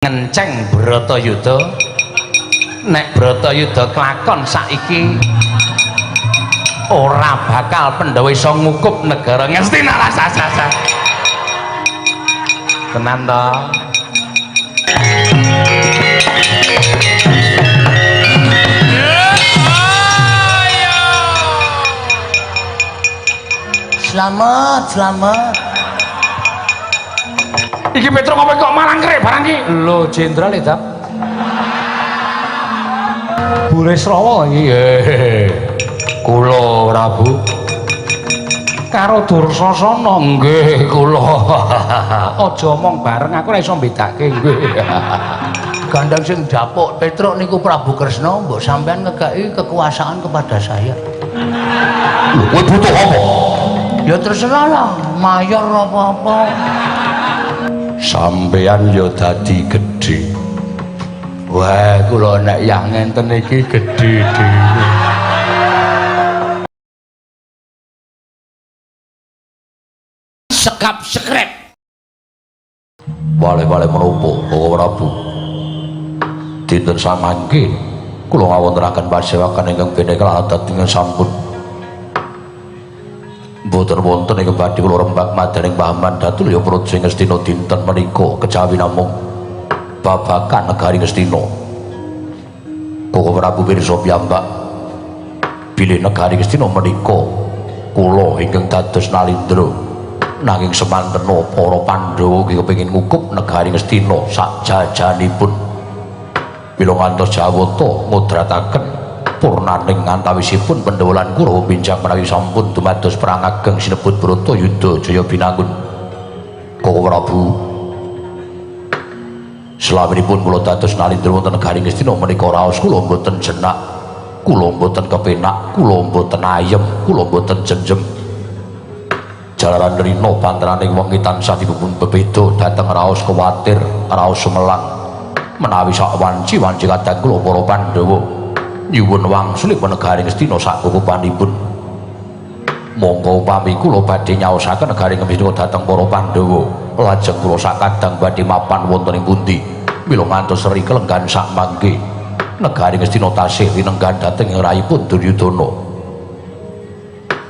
Ngenceng Bratayuda. Nek Bratayuda kelakon saiki ora bakal Pandhawa iso ngukup negara Ngastina. Rasa tenan to. Selamat, selamat. Iki Petruk apa kok malang krek barang iki? Lho, jenderal e, Dap. Burisrawa iki. Kula Prabu. Karo Dursasana nggih kula. Aja omong bareng, aku ora iso mbedake nggih. Gandang sing dapuk Petruk niku Prabu Kresna, mbok sampean ngekeki kekuasaan kepada saya. Lho, kowe butuh apa? Ya terserah lah, mayor apa-apa. Sampean ya dadi gedhe. Wah, kula nek yang ngenten iki gedhe dhewe. Sekap sekrep. Wale-wale menapa, Bapak Prabu? Dinten samangke kula ngawontenaken pasewakan ingkang bene keladat ingkang sampun mboten wonten ingkang badhe kula rembag madaning pahaman datulya praja Ngastina dinten menika kejawi namung babagan negari Ngastina. Koko Prabu pirsa piyambak bilih negari Ngastina menika kula ingkang dados nalindra, nanging semantena para Pandhawa ugi kepengin ngukup negari Ngastina sak jajanipun. Mila ngantos Jawata ngodrataken purnaning antawisipun Pandhawa lan Kurawa binjang menawi sampun dumados perang ageng sinebut Bratayuda Jaya Binangun. Koko Prabu, selawinipun kula dados nalindra wonten negari Ngastina menika raos kula mboten jenak, kula mboten kepenak, kula mboten ayem, kula mboten jenjem. Jalaran rina panteraning wengi tansah dipun bebeda dhateng raos kuwatir, raos sumelang menawi sak wanci-wanci kadang kula para Pandhawa nyuwun wangsulipun negari Ngastina sak kukupanipun. Monggo upami kula badhe nyaosaken negari Ngastina dhateng para Pandhawa, lajeng kula sakadang badhe mapan wonten ing pundi? Mila ngantos ri kelenggan sak mangke negari Ngastina tasih winenggan dhateng ing rayipun Duryudana.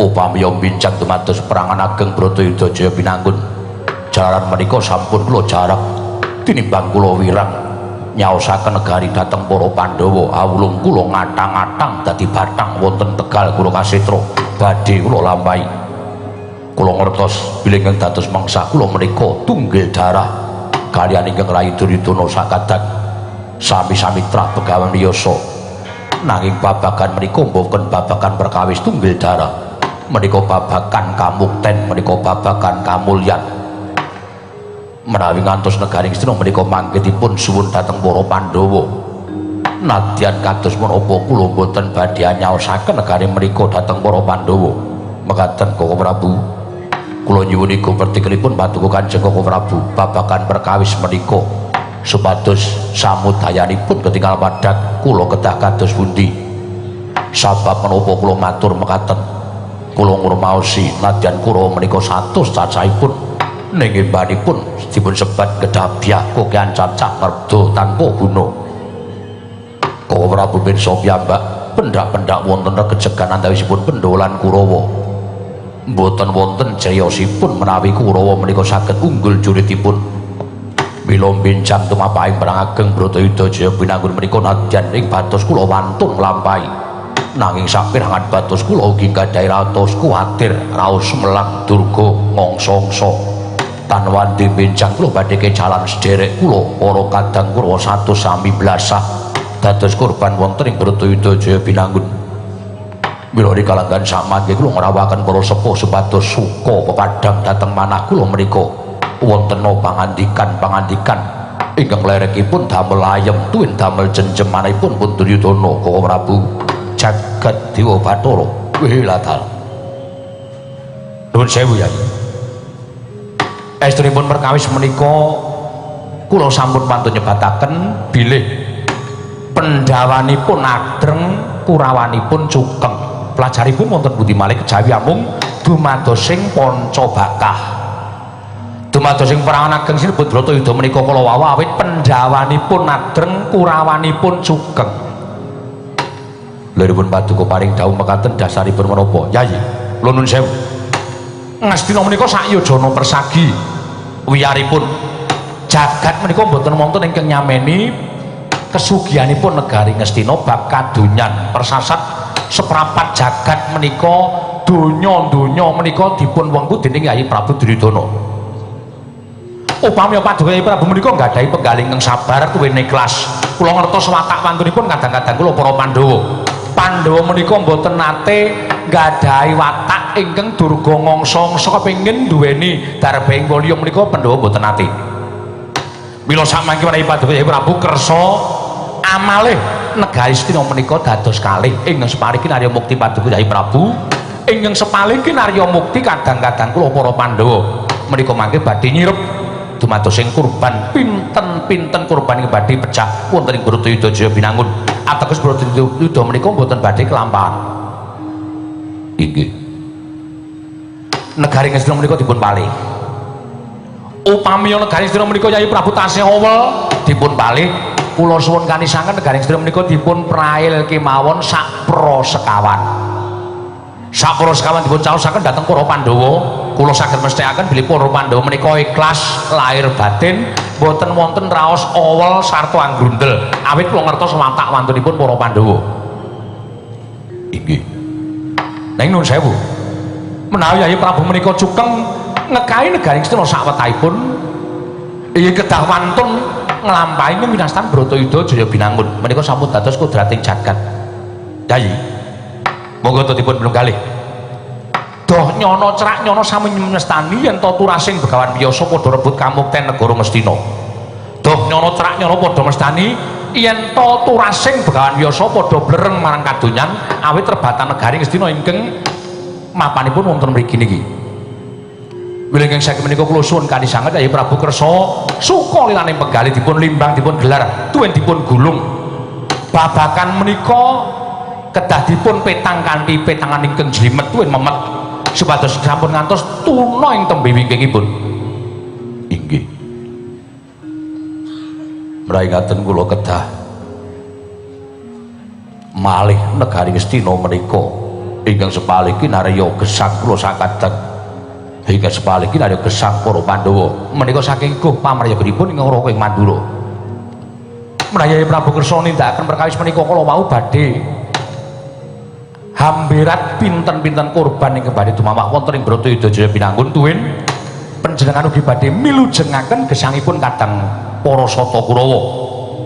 Upami bincang dumados perangan ageng Bratayuda Jaya Binangun, jalaran menika sampun kula jarak tinimbang kula wirang nyaosaken negari dhateng para Pandhawa, awulung kula ngatang-atang dadi bathang wonten Tegal kula kasetra badhe kula lampahi. Kula ngertos bilih ingkang dados mangsa kula menika tunggil darah kaliyan ingkang rayi Duryudana sakadang sami-sami trah begawan yasa. Nanging babagan menika mboten babagan perkawis tunggil darah, menika babagan kamukten, menika babagan kamulyan. Menawi ngantos negari Ngastina menika mangkitipun suwun dhateng para Pandhawa, nadyan kados menapa kula mboten badhe nyaosaken negari menika dhateng para Pandhawa. Mekaten Koko Prabu, kula nyuwun iga pertikelipun paduka Kanjeng Koko Prabu babagan perkawis menika supados samudayanipun ketinggal padhang kula kedah kados pundi. Sabab menapa kula matur mekaten, kula ngurmaosi nadyan Kurawa menika 100 cacahipun ning embanipun dipun sebat kedabyah kokean cacah merda tanpa guna. Koko Prabu pirsa piyambak pendak-pendak wonten regejegan antawisipun Pandhawa lan Kurawa. Mboten wonten jayosipun menawi Kurawa menika saged unggul juritipun. Mila bincang tumapahing perang ageng Bratayuda Jaya Binangun menika nadyan ing batos kula wantun nglampahi, nanging saperangan batos kula ugi gadhahi raos kuwatir, raos melang durga ngongso-ongso. Tan wandi bincang kula badhe kejalan sederek kula para kadang Kurawa satus sami blasah dados korban wonten ing Bratayuda Jaya Binangun. Mila rikalanggan samangke kula ngrawaken para sepuh supados suka pepadhang dhateng manah kula menika wonten pangandikan-pangandikan ingkang lerekipun damel ayem tuwin damel jenjem manahipun pun Duryudana. Koko Prabu, jagat dewa bathara wilatal. Nuwun sewu ya. Estunipun perkawis menika kula sampun pantun nyebataken bilih pendhawanipun adreng, kurawanipun cukeng. Pelajaripun wonten pundi malih kejawi amung dumadosing panca bakah. Dumados ing perangan ageng sinebut Bratayuda menika kala wau awit pendhawanipun adreng kurawanipun sugeng. Liripun paduka paring dawuh mekaten dasaripun menapa? Yayi, kula nuwun sewu. Ngastina menika sak yojana persagi wiyaripun jagat menika mboten wonten ingkang nyameni kesugihanipun negari Ngastina bab kadonyan persasat seprapat jagat menika donya-donya menika dipun wengku dening Yayi Prabu Duryudana. Upami paduka Yayi Prabu menika nggadahi penggalih ingkang sabar tuwin ikhlas. Kula ngertos watak wantunipun kadang-kadang kula para Pandhawa. Pandhawa menika mboten nate nggadahi watak ingkang durga ngangsa-angsa kepengin duweni darba ing wolya menika Pandhawa mboten nate. Mila samangke menawi paduka Yayi Prabu kersa amalih negari Astina menika dados kalih ingkang sepalih kinarya mukti paduka Yayi Prabu, ingkang sepalih kinarya mukti kadang-kadang kula para Pandhawa menika mangke badhe nyirep dumados ing kurban pinten-pinten kurban ing badhe pecah wonten ing Bratayuda Jaya Binangun. Ateges Bratayuda menika mboten badhe kelampahan. Inggih. Negari Ngastina menika dipun palih. Upami negari Ngastina menika Yayi Prabu tasih owel dipun palih, kula suwun kanisangan negari Ngastina menika dipun prail kemawon sak pra sekawan. Sak pra sekawan dipun caosaken dhateng para Pandhawa. Kula saged mesthekaken bilih para Pandhawa menika ikhlas lahir batin, boten wonten raos owel sarta anggrundel. Awit kula ngertos watak wantunipun para Pandhawa. Inggih. Nanging nuwun sewu. Menawi Yayi Prabu menika cukeng ngekahi negari Ngastina sakwetahipun inggih kedah wantun nglampahi winastan Bratayuda Jaya Binangun. Menika sampun dados kodrating jagat. Yayi, monggo dipun belung kalih. Doh nyono cerak nyono sami mestani yen to turasing Begawan Wiyasa padha rebut kamukten negara Ngastina. Doh nyono cerak nyono padha mestani yen to turasing Begawan Wiyasa padha blereng marang kadonyan awit rebatan negari Ngastina ingkang mapanipun wonten mriki niki. Wilujeng saking menika kula suwun kanisanget Yayi Prabu kersa suka lilaning penggalih dipun limbang dipun gelar tuwin dipun gulung. Babakan menika kedah dipun petang kanthi petangan ingkang jlimet tuwin memet supados sampun ngantos tuna ing tembe wingkingipun. Inggih. Mraih ngaten kula kedah malih negari Ngastina menika ingkang sepalih kinarya gesang kula sakadang ingkang sepalih kinarya gesang para Pandhawa menika saking guh pamrayaganipun ingkang Raka ing Mandura. Menawi Prabu kersa nindakaken perkawis menika kala wau badhe hamberat pinten-pinten korban ingkang badhe dumamah wonten ing Bratayuda Jaya Binangun tuwin panjenengan ugi badhe milujengaken gesangipun kadang para Sata Kurawa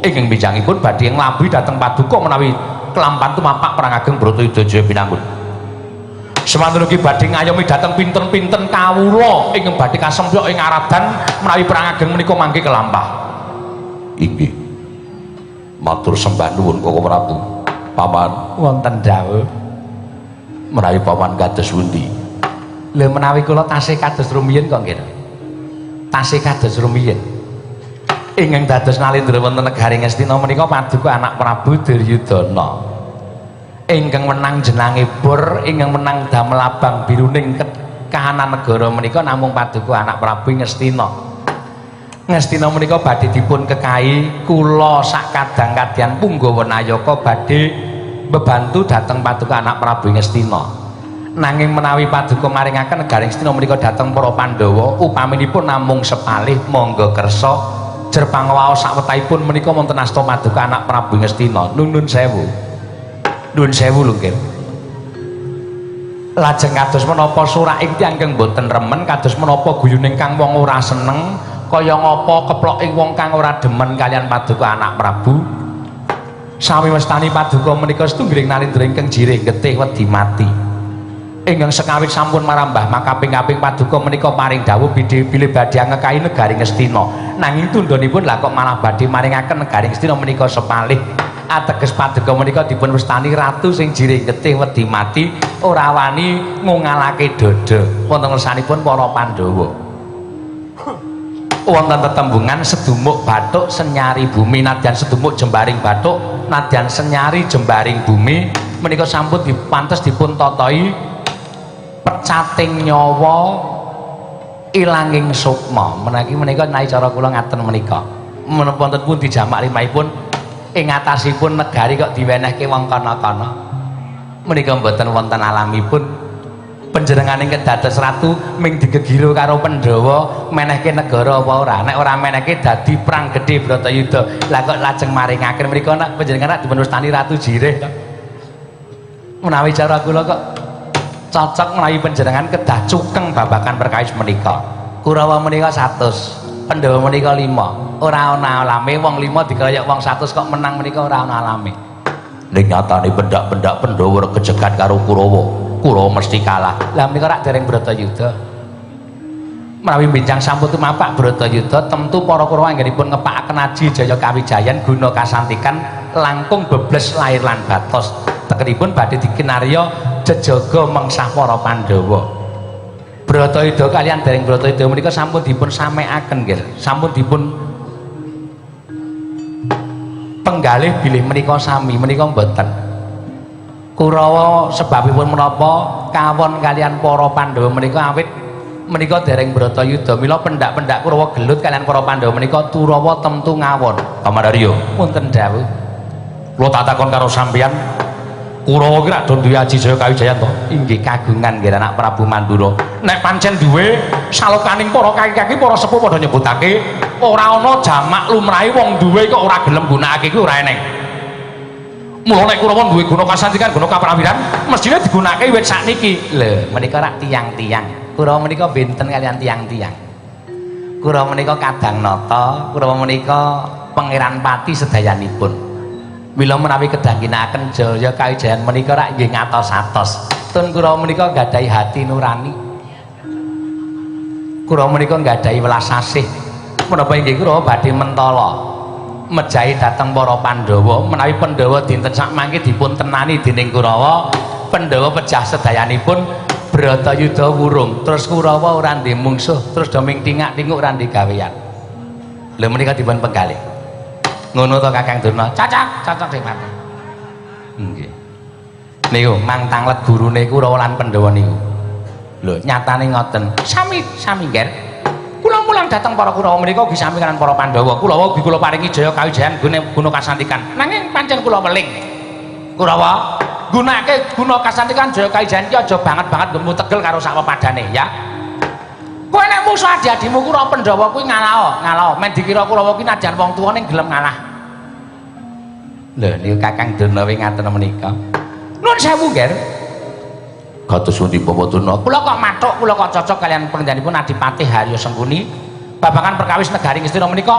ingkang benjangipun badhe nglabuhi dhateng paduka menawi kelampahan tumapak perang ageng Bratayuda Jaya Binangun. Semanten ugi badhe ngayomi dhateng pinten-pinten kawula ingkang badhe kasempyok ing aradan menawi perang ageng menika mangke kelampah. Inggih. Matur sembah nuwun Koko Prabu. Paman wonten dawuh. Menawi paman kados pundi? Lha menawi kula tasih kados rumiyin kok nggih. Tasih kados rumiyin. Ingkang dados nalindra wonten negari Ngastina menika paduka anak Prabu Duryudana. Ingkang wenang jenange bor, ingkang wenang damel abang biruning kahanan negara menika namung paduka anak Prabu Ngastina. Ngastina menika badhe dipun kekahi kula sak kadang kadyan punggawa nayaka badhe bebantu dhateng paduka anak Prabu Ngastina. Nanging menawi paduka maringaken negari Ngastina menika dhateng para Pandhawa upaminipun namung sepalih monggo kersa jer pangawaos sakwetahipun menika wonten asta paduka anak Prabu Ngastina. Nuwun sewu. Nuwun sewu lho nggih. Lajeng kados menapa suraking tiyang ingkang boten remen, kados menapa guyuning kang wong ora seneng, kaya ngapa keploking wong kang ora demen kaliyan paduka anak Prabu. Sami mestani paduka menika setunggiling nalindra ingkang jirih getih wedi mati. Ingkang sekawit sampun marambah makaping-kaping paduka menika paring dawuh bilih badhe ngekahi negari Ngastina. Nanging tundhonipun lha kok malah badhe maringaken negari Ngastina menika sepalih. Ateges paduka menika dipun wastani ratu sing jirih getih wedi mati ora wani ngungalake dada. Wonten ngersanipun para Pandhawa. Wonten tetembungan sedumuk bathuk senyari bumi nadyan sedumuk jembaring bathuk nadyan senyari jembaring bumi menika sampun dipantes dipun tatahi pecating nyawa Ilanging sukma menawi menika naik cara kula ngaten menika. Menapa wonten pundi jamak limahipun ing atasipun negari kok diwenehke wong kana-kana. Menika mboten wonten alamipun. Panjenengan ingkang dados ratu ming digegiro karo Pandhawa menehke negara apa ora? Nek ora menehke dadi perang gedhe Bratayuda. Lah kok lajeng maringaken mriku nek panjenengan rak dipun wastani Ratu Jirih to. Menawi cara kula kok cocok menawi panjenengan kedah cukeng babagan perkawis menika. Kurawa menika 100, Pandhawa menika 5. Ora ana alame wong 5 dikeroyok wong 100 kok menang menika ora ana alame. Ning nyatane pendak-pendak Pandhawa regejegan karo Kurawa. Kurawa mesti kalah. Lah menika rak dereng Bratayuda. Menawi benjang sampun tumapak Bratayuda tentu para Kurawa anggenipun ngepakaken aji jaya kawijayan guna kasantikan langkung bebles lair lan batos. Tekenipun badhe dikinarya jejaga mengsah para Pandhawa. Bratayuda kalian dereng Bratayuda menika sampun dipun samekaken nggih. Sampun dipun penggalih bilih menika sami menika mboten. Kurawa sebabipun menapa kawon kalian para Pandhawa menika awit menika dereng Bratayuda mila pendak-pendak Kurawa gelut kalian para Pandhawa menika Turawa temtu ngawon. Kamandarya, Wonten dawuh. Kula tak takon karo sampeyan, Kurawa ki rak do duwe aji jaya kawijayan to? Inggih kagungan nggih anak Prabu Mandura. Nek pancen duwe salokaning para kaki-kaki para sepuh padha nyebutake ora ana jamak lumrahe wong duwe kok ora gelem gunakake kuwi ora eneng. Mula nek Kurawa duwe guna kasantikan, guna kaprawiran, mestine digunakake wit sakniki. Lho, menika rak tiyang-tiyang. Kurawa menika benten kalian tiyang-tiyang. Kurawa menika kadang nata, Kurawa menika pangeran pati sedayanipun. Mila menawi kedah ginakaken jaya kawijayan menika rak nggih ngatos-atos. Tun Kurawa menika nggadahi hati nurani. Kurawa menika nggadahi welas asih. Menapa inggih Kurawa badhe mentala mejahi dhateng para Pandhawa. Menawi Pandhawa dinten sakmangke dipun tenani dening Kurawa, Pandhawa pejah sedayanipun, Bratayuda wurung. Terus Kurawa ora ndek mungsuh, terus do ming tingak-tinguk ora ndek gawean. Lha menika dipun penggalih. Ngono to Kakang Durna? Cocok, cocok Depati. Nggih. Niku mang tanglet gurune Kurawa lan Pandhawa niku. Lho, nyatane ngoten. Sami sami ngger. Kula mulang dhateng para Kurawa menika ugi sami kalian para Pandhawa. Kula ugi kula paringi jaya kawijayan guna guna kasantikan. Nanging pancen kula weling. Kurawa, gunake guna kasantikan jaya kawijayan ki aja banget-banget ngemu tegel karo sak pepadane ya. Kowe nek musuh adi-adimu Kurawa Pandhawa kuwi ngalaho, ngalaho. Men dikira Kurawa kuwi nadyan wong tuwa ning gelem ngalah. Lho niku Kakang Durna wi ngaten menika. Nuwun sewu, Ngger. Kados pundi Bapak Durna? Kula kok mathuk, kula kok cocok kalian panjenenganipun Adipati Harya Sengkuni babagan perkawis negari Ngastina menika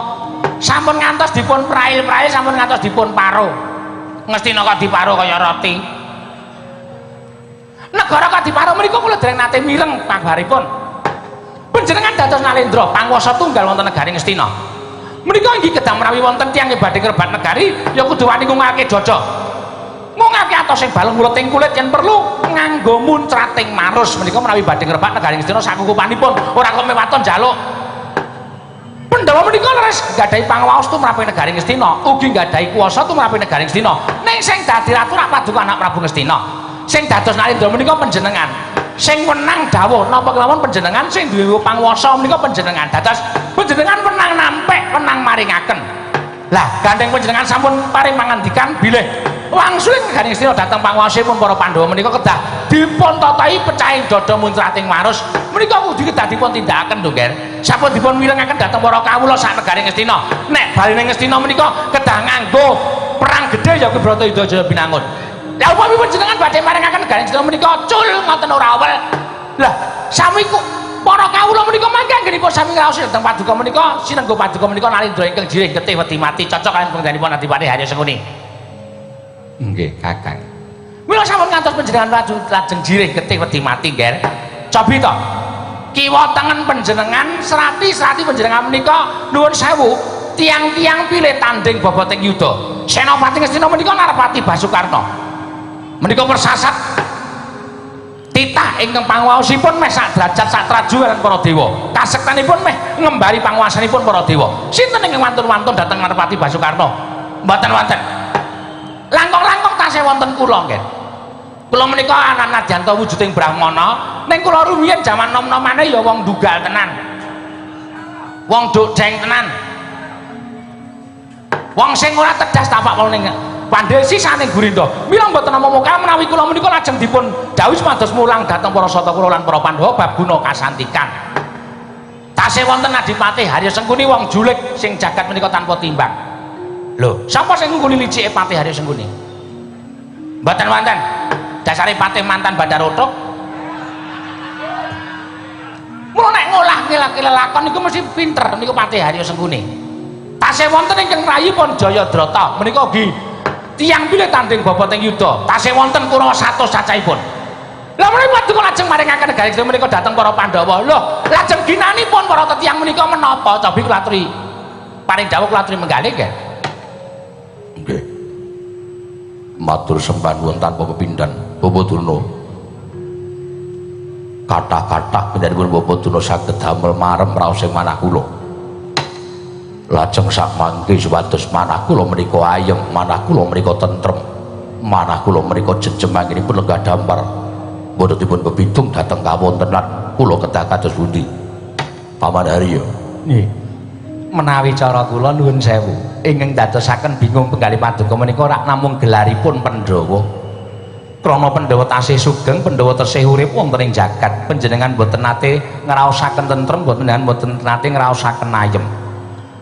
sampun ngantos dipun prail-prail, sampun ngantos dipun paro. Ngastina kok diparo kaya roti. Negara kok diparo menika kula dereng nate mireng kabaripun. Panjenengan dados Nalendra, panguwasa tunggal wonten negari Ngastina. Menika inggih kedah menawi wonten tiyang badhe ngrebat negari ya kudu wani ngungake dada. Ngungake atos sing balung uleting kulit yen perlu nganggo muncrating marus menika menawi badhe ngrebat negari Ngastina sakukupanipun ora kok mewaton njaluk. Pandhawa menika leres nggadahi panguwaos tumrap negari Ngastina, ugi nggadahi kuwasa tumrap negari Ngastina. Ning sing dadi ratu rak paduka anak Prabu Ngastina. Sing dados Nalendra menika panjenengan. Sing wenang dawuh napa kemawon panjenengan, sing duwe panguwasa menika panjenengan. Dados panjenengan wenang nampik, wenang maringaken. Lah gandeng panjenengan sampun paring pangandikan bilih wangsuling negari Ngastina dhateng panguwasipun para Pandhawa menika kedah dipun tatahi pecahing dada muncrating marus. Menika kudu kedah dipun tindakaken lho, Ngger. Sampun dipun mirengaken dhateng para kawula sak negari Ngastina. Nek bali ning Ngastina menika kedah nganggo perang gedhe ya kuwi Bratayuda Jaya Binangun. Lah upami panjenengan badhe maringaken negari Ngastina menika cul ngoten ora awel. Lah sami ku para kawula menika mangke anggenipun sami ngraosi dhateng paduka menika sinengga paduka menika Nalendra ingkang jirih getih wedi mati cocok kaliyan panjenenganipun Adipati Harya Sengkuni. Nggih, Kakang. Mila sampun ngantos panjenengan lajeng jirih getih wedi mati, Ngger. Cobi to. Kiwa tengen panjenengan serati-serati panjenengan menika nuwun sewu tiang-tiang pilih tanding boboting yuda. Senopati Ngastina menika Narpati Basukarna. Menika persasat titah ingkang panguwaosipun meh sak derajat sak traju kaliyan para dewa. Kasektenipun meh ngembari panguwasanipun para dewa. Sinten ingkang wantun-wantun dhateng Narpati Basukarna? Mboten wonten. Langkung-langkung tasih wonten kula, nggih. Kula menika anak nadyan wujuding brahmana, ning kula rumiyin jaman nom-nomane ya wong dugal tenan. Wong duk deng tenan. Wong sing ora tedas tapak wong ning pandhe sisane Gurinda. Mila mboten nampa mokal menawi kula menika lajeng dipun dawuhi supados mulang dhateng para sata kula lan para Pandhawa bab guna kasantikan. Tasih wonten Adipati Harya Sengkuni wong julig sing jagat menika tanpa timbang. Lho, sapa sing ngungkuli licike Patih Harya Sengkuni? Mboten wonten. Dasare patih mantan Bandar Otok. Mula nek ngolah ngelaki lelakon niku mesti pinter niku Patih Harya Sengkuni. Tasih wonten ingkang rayipun Jayadrata menika ugi tiyang pilih tanding bobot ing yuda. Tasih wonten Kurawa 100 cacahipun. Lah menawi paduka lajeng maringaken negari menika dhateng para Pandhawa. Lho, lajeng ginanipun para tetiyang menika menapa? Cobi kula aturi. Paring dawuh kula aturi menggalih nggih. Nggih. Matur sembah nuwun tanpa pepindhan, Bapak Durna. Kathah-kathah pindhanipun Bapak Durna saged damel marem raos ing manah kula. Lajeng sak mangke supados manah kula menika ayem, manah kula menika tentrem, manah kula menika jejem anggenipun lenggah dampar. Boten dipun pepidung dhateng kawontenan kula kedah kados pundi? Paman Haryo. Nggih. Menawi cara kula nuwun sewu, ingkang dadosaken bingung penggalih paduka menika rak namung gelaripun Pandhawa. Krana Pandhawa tasih sugeng, Pandhawa tesih urip wonten ing jagat. Panjenengan boten nate ngraosaken tentrem, boten boten nate ngraosaken ayem.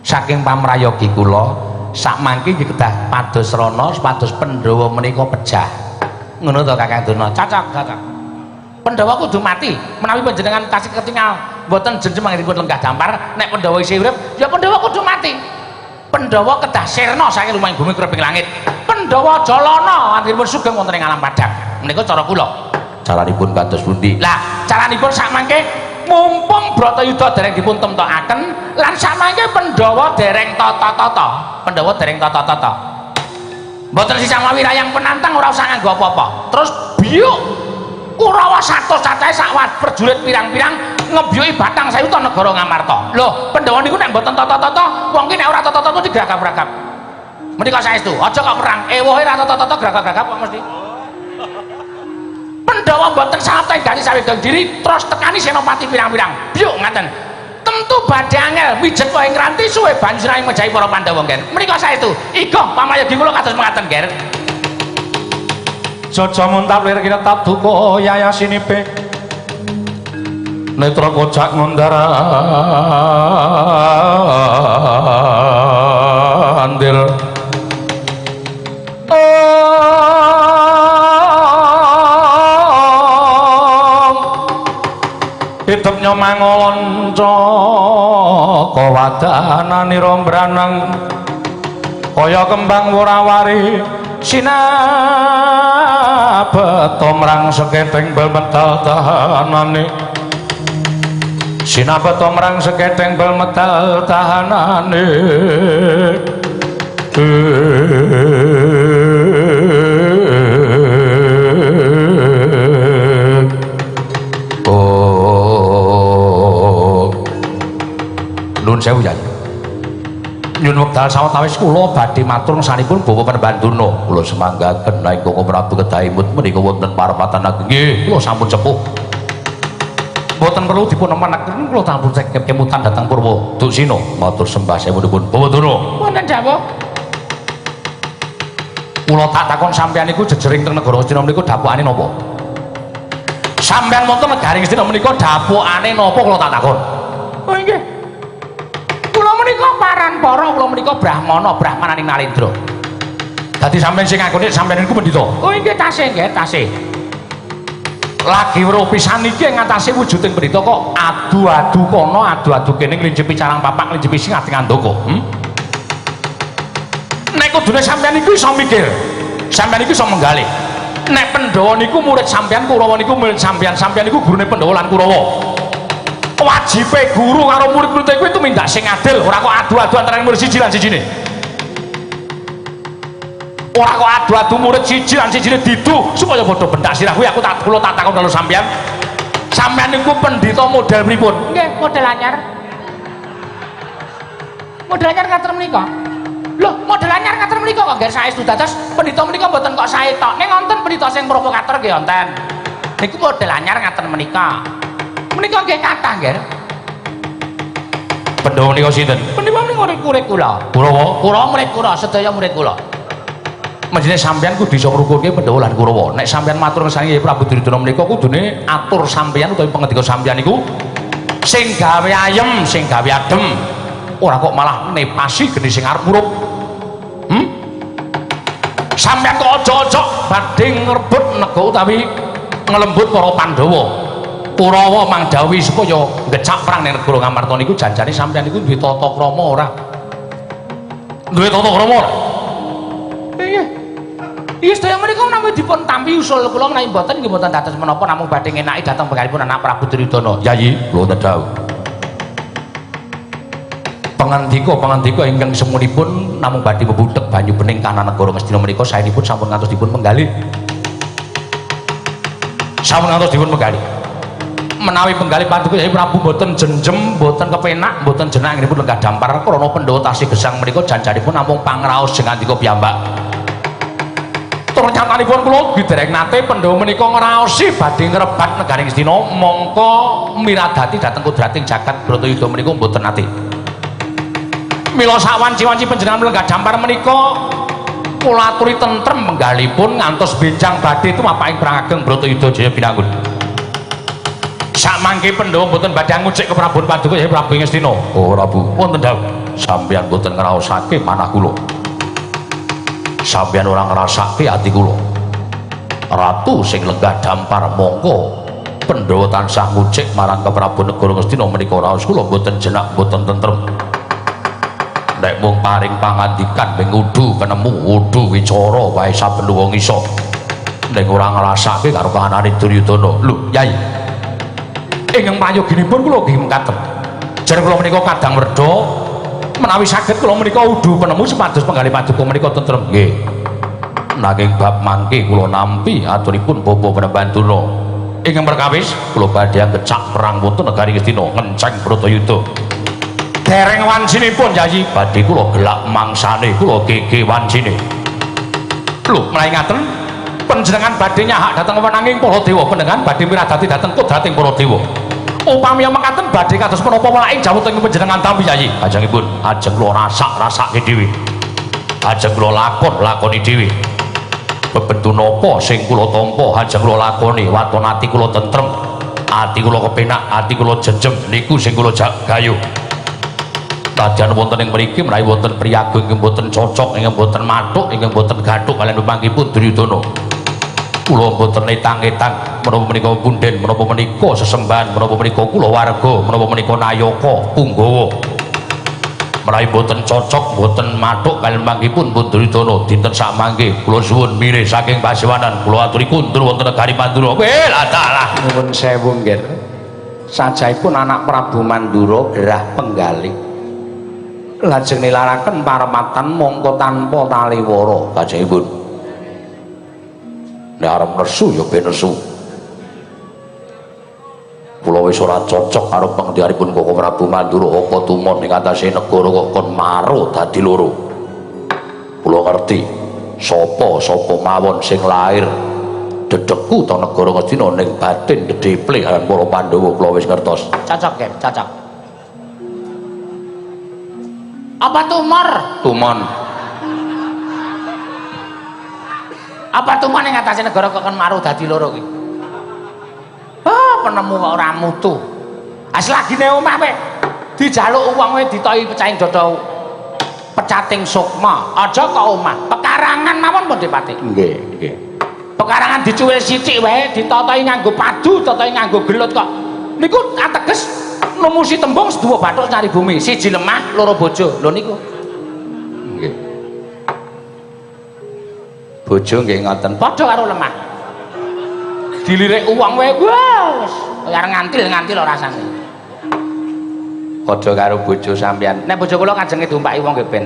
Saking pamrayogi kula, sakmangke nggih kedah pados rana supados Pandhawa menika pejah. Ngono to Kakang Durna? Cocok, cocok. Pandhawa kudu mati. Menawi panjenengan tasih ketingal mboten jenjem anggenipun lenggah dampar, nek Pandhawa isih urip, ya Pandhawa kudu mati. Pandhawa kedah sirna saking lumahing bumi kreping langit. Pandhawa jalana anggenipun sugeng wonten ing alam padang. Menika cara kula. Caranipun kados pundi? Lah, caranipun sakmangke mumpung Bratayuda dereng dipun temtokaken lan sakmangke Pandhawa dereng tata-tata. Pandhawa dereng tata-tata. Mboten sisah mawi rayang penantang ora usah nganggo apa-apa. Terus biyuk Kurawa 100 cacahe sak prajurit pirang-pirang ngebyuki batang sayuta negara Ngamarta. Lho, Pandhawa niku nek mboten tata-tata, wong ki nek ora tata-tata mesti gragap-gragap. Menika saestu, aja kok perang, ewohe ora tata-tata gragap-gragap kok mesti. Pandhawa mboten sampe ganti sawegeng diri terus tekani senopati pirang-pirang. Byuk ngaten. Tentu badhe angel mijet wae ngranti suwe banyu sirahe mejahi para Pandhawa, Nger. Menika saestu. Iga pamayogi kula kados mengaten, Nger. Jaja muntap lir kinetap duka yayasinipe netra kocak ngundara andir om idep nyomangolonca kawadananira mbranang kaya kembang worawari sinabeta mrang seketeng bel medal tahanane sinabeta mrang seketeng bel medal tahanane. Oh, nuwun sewu Yai. Nyun wekdal sawetawis kula badhe matur ngesanipun Bapak Panembahan Durna. Kula semanggaken nek Koko Prabu kedah imut menika wonten parepatan ageng. Nggih, kula sampun sepuh. Mboten perlu dipun nemenaken kula sampun kemutan dhateng Purwa Duksina. Matur sembah sewunipun Bapak Durna. Wonten dawuh. Kula tak takon sampeyan niku jejering teng negara Astina menika dapukane napa? Sampeyan wonten negari Astina menika dapukane napa kula tak takon? Oh nggih. Kula menika paranpara, kula menika brahmana, brahmananing Narendra. Dadi sampeyan sing ngakoni sampeyan niku pendhita. Oh nggih tasih nggih, tasih. Lagi weruh pisan iki ing ngatasé wujuding pendhita kok adu-adu kono, adu-adu kene nglincepi carang papak, nglincepi sing ati ngandaka. Nek kudune sampeyan iku iso mikir. Sampeyan iku iso menggalih. Nek Pandhawa niku murid sampeyan, Kurawa niku murid sampeyan, sampeyan niku gurune Pandhawa lan Kurawa. Wajibe guru karo murid-murid kuwi tumindak sing adil, ora kok adu-adu antarané murid siji lan sijine. Ora kok adu-adu murid siji lan sijine didu supaya padha bendak sirah kuwi aku tak kula tak takon karo sampeyan. Sampeyan niku pendhita model pripun? Nggih, model anyar. Model anyar ngaten menika. Lho, model anyar ngaten menika kok nggih saestu dados pendhita menika mboten kok sae tok. Ning wonten pendhita sing provokator nggih wonten. Niku model anyar ngaten menika. Menika nggih kathah nggih. Pandhawa menika sinten? Pandhawa menika murid-murid kula. Kurawa. Kurawa murid kula, sedaya murid kula. Menjene sampeyan kudu iso ngrukunke Pandhawa lan Kurawa. Nek sampeyan matur ngersani Prabu Duryudana menika kudune atur sampeyan utawi pangendika sampeyan iku sing gawe ayem, sing gawe adem. Ora kok malah nepasi geni sing arep murup. Hmm? Sampeyan kok aja-aja badhe ngrebut negara utawi nglembut para Pandhawa. Kurawa mangdhawuhi supaya ngecak perang ning negara Ngamarta niku janjane sampeyan niku duwe tata krama ora? Duwe tata krama ora? Iya. Iya sedaya menika namung dipun tampi usul kula menawi mboten nggih mboten dados menapa namung badhe ngenaki dhateng penggalipun anak Prabu Duryudana. Yayi, kula dawuh. Pangandika-pangandika ingkang semunipun namung badhe bebudheg banyu bening kanan negara Ngastina menika saenipun sampun ngantos dipun penggalih. Sampun ngantos dipun penggalih. Menawi penggalih paduka Yayi Prabu mboten jenjem, mboten kepenak, mboten jenak anggenipun lenggah dampar krana Pandhawa tasih gesang menika janjanipun namung pangraos jeng andika piyambak. Tur nyatanipun kula dereng nate Pandhawa menika ngraosi badhe ngrebat negari Ngastina mongko miradati dhateng kodrating jagat Bratayuda menika mboten nate. Mila sawanci-wanci panjenengan lenggah dampar menika kula aturi tentrem penggalipun ngantos benjang badhe tumapaking perang ageng Bratayuda Jaya Binangun. Samangke Pandhawa mboten badhe ngucik keprabon paduka Yayi Prabu Ngastina. Oh Prabu, wonten dawuh. Sampeyan mboten ngraosake manah kula. Sampeyan ora ngrasake ati kula. Ratu sing lenggah dampar mongko Pandhawa tansah ngucik marang keprabon negara Ngastina menika raos kula mboten jenak mboten tentrem. Nek mung paring pangandikan ping udu penemu udu wicara wae saben wong iso. Ning ora ngrasake karo kahanane Duryudana. Lho, Yai. Ingkang prayoginipun kula nggih mekaten. Jar kula menika kadang werda menawi saged kula menika udu penemu supados penggalih paduka menika tentrem. Nggih. Nanging bab mangke kula nampi aturipun Bapak Panembahan Durna. Ingkang perkawis kula badhe ngecak perang wonten negari Ngastina ngenceng Bratayuda. Dereng wancinipun Yayi badhe kula gelak mangsane kula gege wancine. Lho, menawi ngaten panjenengan badhe nyahak dhateng wenanging para dewa, panjenengan badhe miradati dhateng kodrating para dewa. Upami mekaten badhe kados menapa welaking jawuting panjenengan tampi Yayi? Ajengipun ajeng kula rasak-rasake dhewe. Ajeng kula lakon-lakoni dhewe. Bebendu napa sing kula tampa ajeng kula lakoni, waton ati kula tentrem, ati kula kepenak, ati kula jenjem niku sing kula gayuh. Nadyan wonten ing mriki menawi wonten priyaga ingkang boten cocok, ingkang boten mathuk, ingkang boten gathuk kaliyan pepangkipun Duryudana. Kula boten etang-etang menapa menika punden, menapa menika sesembahan, menapa menika kulawarga, menapa menika nayaka punggawa. Menawi boten cocok, boten mathuk kaliyan pepangkipun Duryudana dinten sakmangke kula suwun mirih saking pasewanan kula aturi kundur wonten negari Mandura. Weh, lah dalah. Nuwun sewu nggih. Sajaipun anak Prabu Mandura gerah penggalih. Lajeng nilaraken parematan mongko tanpa taliwara kajengipun. Nek arep nesu ya ben nesu. Kula wis ora cocok karo pangendhikanipun Koko Prabu Mandura apa tumon ing atase negara kok kon maro dadi loro. Kula ngerti sapa-sapa mawon sing lair dedekku ta negara Ngastina ning batin dedeple lan para Pandhawa kula wis ngertos. Cocok nggih, cocok. Apa tumor? Tumon. Apa tumon ing atase negara kok kon maru dadi loro ki? Ah, penemu kok ora mutu. Aslagine omah kowe dijaluk wong kowe ditohi pecahing dada pecating sukma. Aja kok omah, pekarangan mawon pun dipati. Nggih, nggih. Pekarangan dicuwil sithik wae ditatahi nganggo padu, tatahi nganggo gelut kok. Niku ateges numusi tembung seduwa bathuk nyari bumi, siji lemah, loro bojo. Lho niku. Nggih. Bojo nggih ngoten. Padha karo lemah. Dilirik uwong wae, wah wis kaya arep ngantil-ngantil ora rasane. Padha karo bojo sampeyan. Nek bojo kula kajenge diompaki wong nggih ben.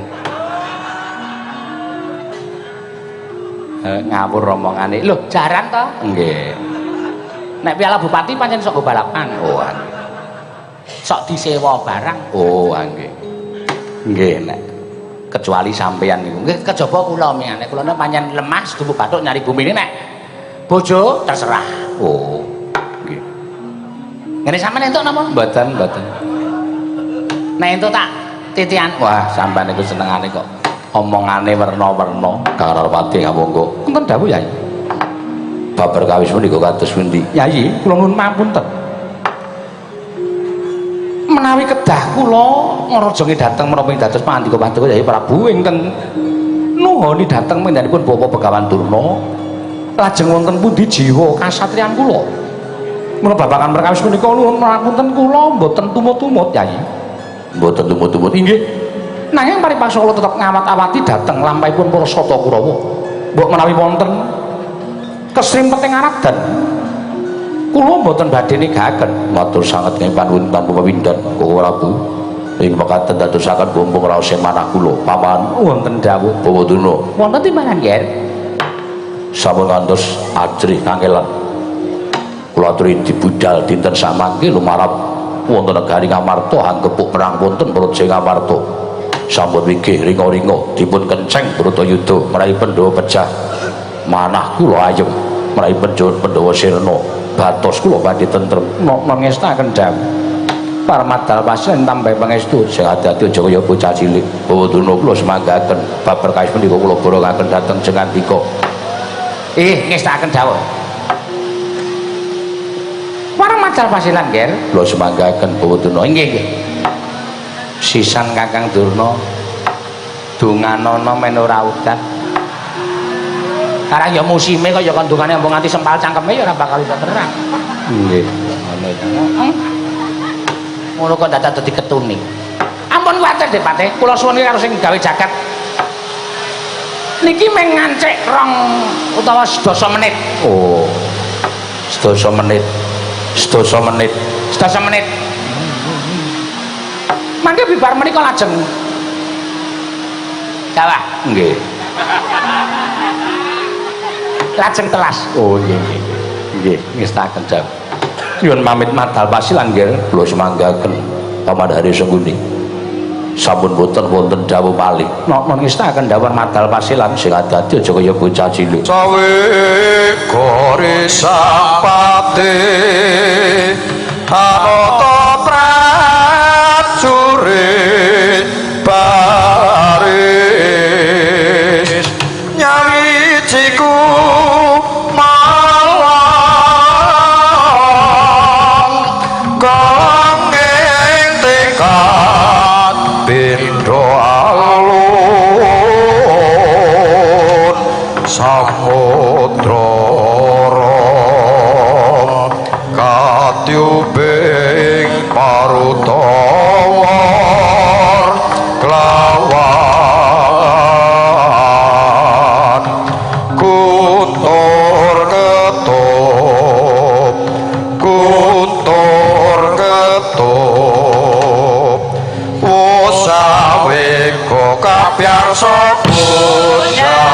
Ngawur omongane. Lho, jaran to? Nggih. Nek piala bupati pancen sok go balapan. Oh, nggih. Sok disewa barang. Oh, nggih. Nggih nek kecuali sampeyan niku. Nggih, kejaba kula mian. Nek kula pancen lemah setubu bathuk nyari bumi ini nek bojo terserah. Oh, nggih. Ngene sampean entuk napa? Mboten, mboten. Nek entuk tak titian. Wah, sampean niku senengane kok omongane werna-werna. Kang Narpati ngamonggo. Wonten dawuh, Yai. Babar kawis menika kados pundi? Yai, kula nuwun pamunten. Menawi kedah kula ngrajange dhateng menapa ing dados pangandika paduka Yai Prabu ingkang nuhoni dhateng panggenanipun Bapak Begawan Durna, lajeng wonten pundi jiwa kasatriyan kula? Mula babagan perkawis punika nuwun pamunten kula mboten tumut-tumut, Yai. Mboten tumut-tumut. Inggih. Nanging paripaksa kula tetep ngawat-awati dhateng lampahipun para Sata Kurawa. Mbok menawi wonten kesrimpeting aradan kula mboten badhe negaken. Matur sanget ing panuwun tanpa pepindhan, Koko Prabu. Ing mekaten dadosaken bumbung raos ing manah kula. Paman, Wonten dawuh. Bawa Durna. Wonten timbangan, Ger. Sampun ngantos ajrih kangelan. Kula aturi dibudal dinten samangke lumarap wonten negari Ngamarta anggepuk perang wonten Praja Ngamarta. Sampun wigih ringa-ringa dipun kenceng Bratayuda mraih Pandhawa pejah. Manah kula ayem mraih Pandhawa sirna. Batos kula badhe tentrem. Nokno ngestaken dawuh. Parmadal pasen tambah pangestu. Sing ati-ati aja kaya bocah cilik. Bawa Durna kula semanggaken bab perkawis menika kula borongaken dhateng Jengandika. Ngestaken dawuh. Warang madal pasilan, Ger. Kula semanggaken, Bawa Durna. Nggih, nggih. Sisan Kakang Durna donganono men ora udan. Karang ya musime kaya kon dongane mbok nganti sempal cangkeme ya ora bakal iso terang. Nggih. Ngono ya. Ngono kok dadak dadi ketuni. Ampun kuwatir, Dik Patih, kula suwun karo sing gawe jagat. Niki mung ngancik rong utawa sedasa menit. Oh. Sedasa menit. Sedasa menit. Sedasa menit. Mangke bibar menika lajeng Jawah. Nggih. Lajeng telas. Oh nggih nggih. Nggih, ngestaken dawuh. Nyuwun pamit madal pasilan, Nger. Kula semanggaken Paman Hari Sengkuni. Sampun boten wonten dawuh malih. Napa ngestaken dawuh madal pasilan? Sing ati-ati aja kaya bocah cilik. Sawe gorisang pati anata prajurit baris nyawijiku malang kangeng tekad pindha alun samudra katyubing parutawar klawan kuntur ketup kuntur ketup wosaweka kapyarsa bocah.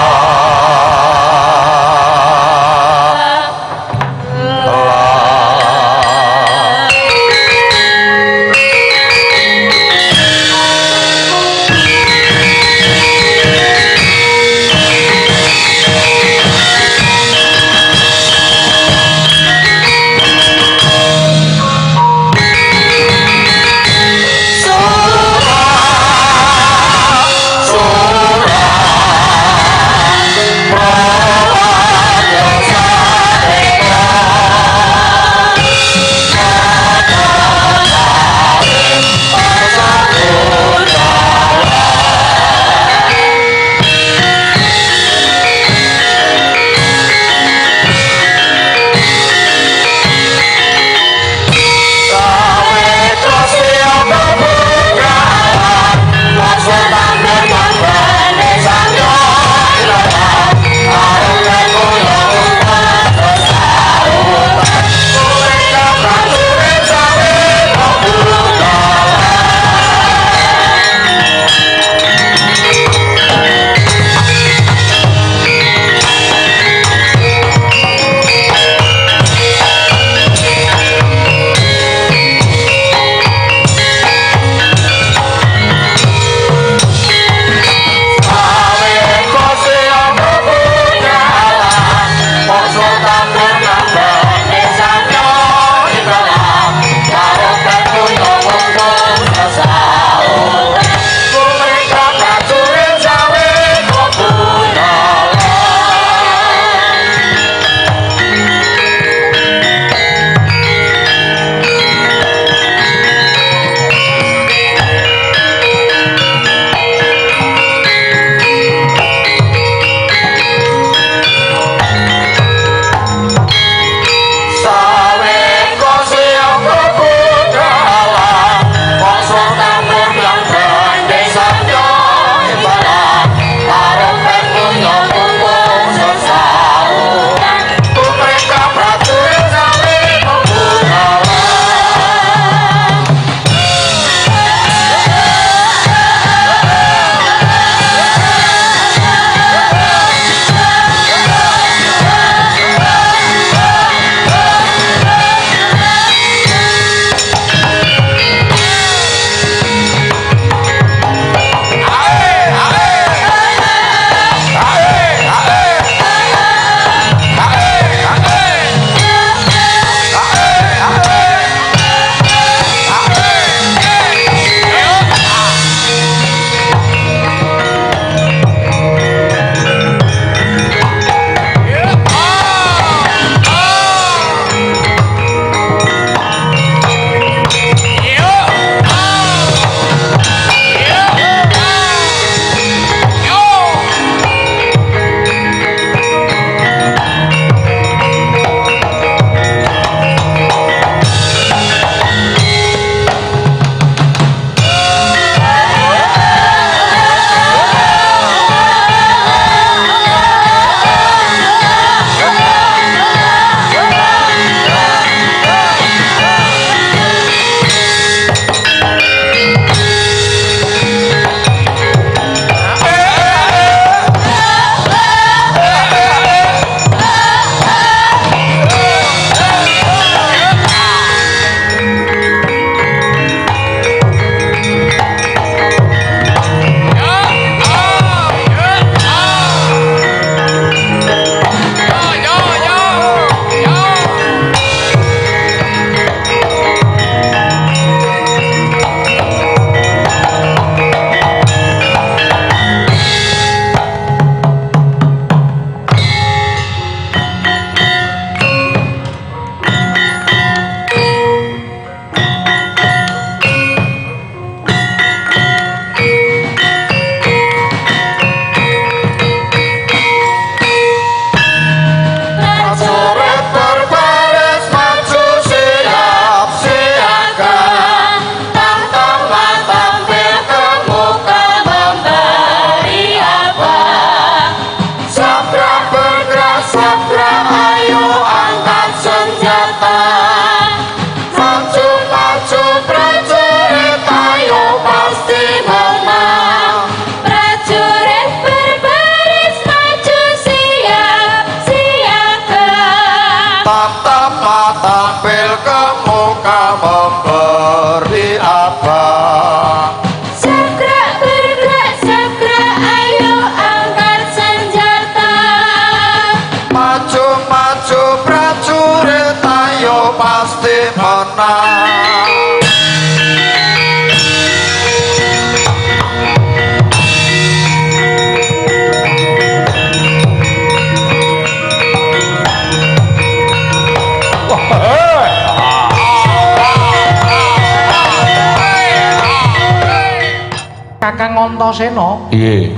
Antasena. Piye?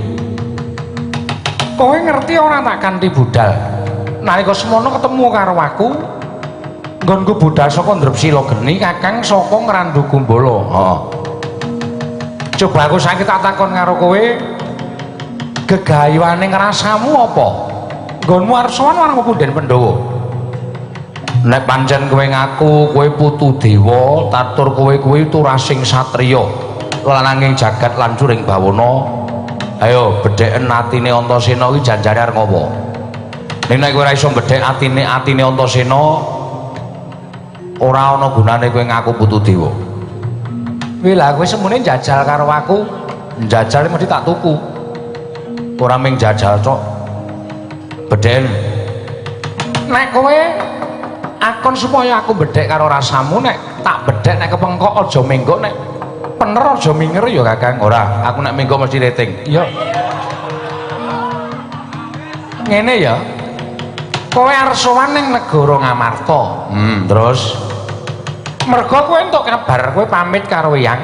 Kowe ngerti ora tak kanthi budal? Nalika semono ketemu karo aku, nggonku budal saka Ndrepsila Geni, Kakang saka Ngrandu Gumbala. Heeh. Coba aku saiki tak takon karo kowe, gegayuhane ngrasamu apa? Nggonmu arep sowan marang punden Pandhawa. Nek pancen kowe ngaku kowe putu dewa, tatur kowe kuwi turasing satriya lananging jagat lan curing bawana, ayo bedheken atine Antasena kuwi janjane arep ngopo? Ning nek kowe ora iso bedhek atine Antasena, ora ana gunane kowe ngaku putu dewa. Kuwi lah kowe semune njajal karo aku, Njajal mesti tak tuku. Ora mung jajal tok. Bedhen. Nek kowe akon supaya aku bedhek karo rasamu, nek tak bedhek nek kepengkok aja menggok, nek pener aja minger ya Kakang. Ora, aku nek menggo mesti rating. Iya. Ngene ya. Kowe arep sowan ning negara Ngamarta. Terus Mergo kowe entuk kabar kowe pamit karo Eyang,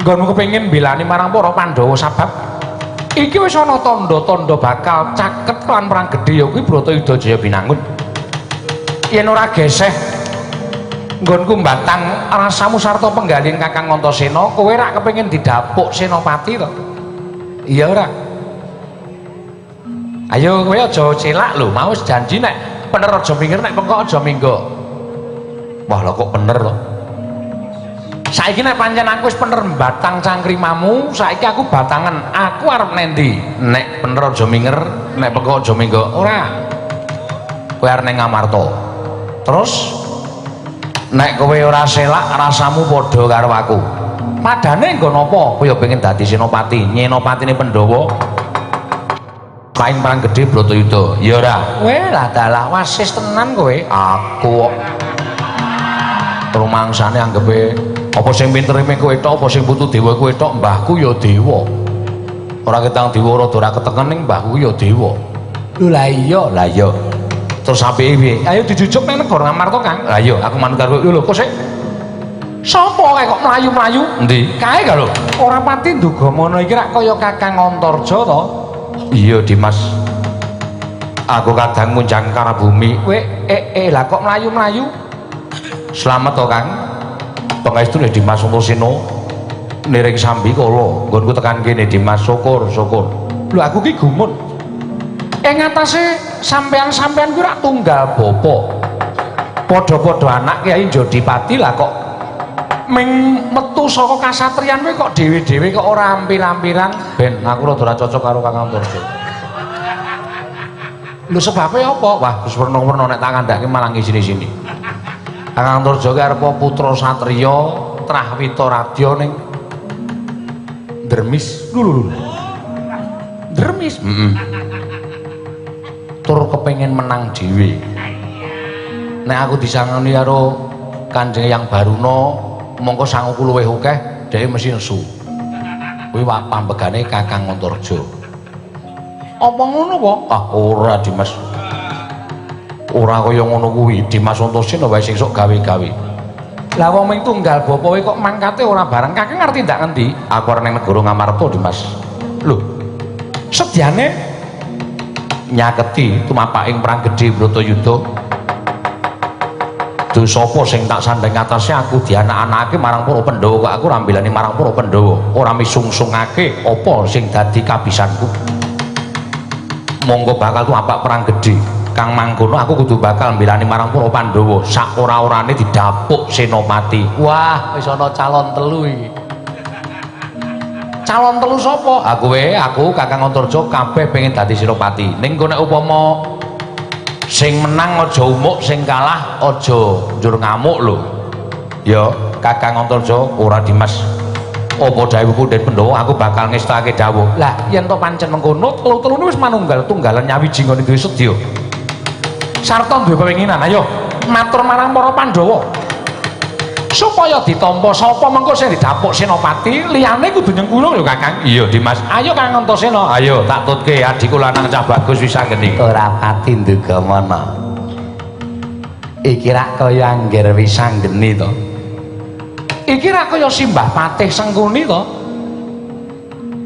nggonmu kepengin mbelani marang para Pandhawa sabab iki wis ana tandha-tandha bakal caket lan perang gedhe ya kuwi Bratayuda Jaya Binangun. Yen ora geseh nggonku mbatang rasamu sarta penggalih Kakang Antasena, kowe rak kepengin didapuk senopati to? Iya ora? Ayo kowe aja celak lho, mau wis janji nek pener aja minggir, nek pengkok aja minggo. Wah, lah kok bener to? Saiki nek pancen aku wis pener mbatang cangkrimamu, saiki aku batangan, aku arep nendi? Nek pener aja minger, nek pengkok aja minggo. Ora. Kowe arep ning Ngamarta. Terus nek kowe ora selak, rasamu padha karo aku. Padane nggon apa? Kowe ya pengen dadi senopati, nyenopatine Pandhawa. Paing perang gedhe Bratayuda. Ya ora? Kowe lah dalah wasis tenan kowe. Aku kok rumangsane anggepe apa sing pinter mung kowe tok, apa sing putu dewa kowe tok, mbahku ya dewa. Ora ketang dewa rada ora keteken ning mbahku ya dewa. Lho lah iya. Lah iya. Terus apike piye? Ayo dijujuk nang negara Ngamarta, Kang. Lah iya, aku manut karo Lho lho kok sik sapa kae kok mlayu-mlayu? Endi? Kae ga lho. Ora pati ndugamana iki rak kaya Kakang Antarja to? Iya, Dimas. Aku kadang munjang karabumi. Kowe lah kok mlayu-mlayu? Slamet to, Kang. Pangestune Dimas Antasena niring sambi kala nggonku tekan kene Dimas, syukur, syukur. Lho aku ki gumun. Ing atase sampean-sampean kuwi rak tunggal bapa. Padha-padha anak Kyai Jodipati lah kok ming metu saka kasatriyan kowe kok dhewe-dhewe kok ora ampil-ampilan. Ben aku rada ora cocok karo Kakang Antarja. Lho sebabe apa? Wah, wis werna-werna nek tak kandhake malah ngisini-sini. Kakang Antarja ki arep putra satriya trah wita radya ning Dermis. Lho lho lho. Dermis. Heeh. Tur kepengin menang dhewe. Nek aku disangoni karo Kanjeng Yang Baruna, mongko sanguku luwih akeh, dhewe mesti nesu. Kuwi pambegane Kakang Antarja. Apa ngono po? Ah, ora Dimas. Ora kaya ngono kuwi. Dimas Antasena wae sing sok gawe-gawe. Lah wong ming tunggal bapa kowe kok mangkate ora bareng. Kakang ngerti ndak ngendi? Aku arep ning negara Ngamarta, Dimas. Lho. Sedyane nyaketi tumapaking perang gedhe Bratayuda. Dosa apa sing tak sandheng atase aku dianak-anake marang para Pandhawa kok aku ora mbelani marang para Pandhawa, ora misungsungake apa sing dadi kabisanku. Monggo bakal tumapak perang gedhe. Kang mangkono aku kudu bakal mbelani marang para Pandhawa sak ora-orane didapuk senopati. Wah, wis ana calon telu iki. Calon telu sapa? Aku we, aku Kakang Antarja kabeh pengen dadi senopati. Ning engko nek upama sing menang aja umuk, sing kalah aja njur ngamuk lho. Ya, Kakang Antarja ora Dimas. Apa dawuh Punden Pandhawa aku bakal ngestake dawuh. Lah, yen to pancen mengkono, telu-telune wis manunggal tunggalan nyawiji nggone duwe sedya. Sarta duwe pepenginan, ayo matur marang para Pandhawa. Supaya ditampa sapa mengko sing didapuk senopati, liyane kudu nyengkuyung lho Kakang. Iya, Dimas. Ayo Kang Antasena. Ayo tak tutke adikku lanang cah bagus wis anggeni. Ora pati ndugamana. Iki rak kaya angger wis anggeni to. Iki rak kaya simbah Patih Sengkuni to.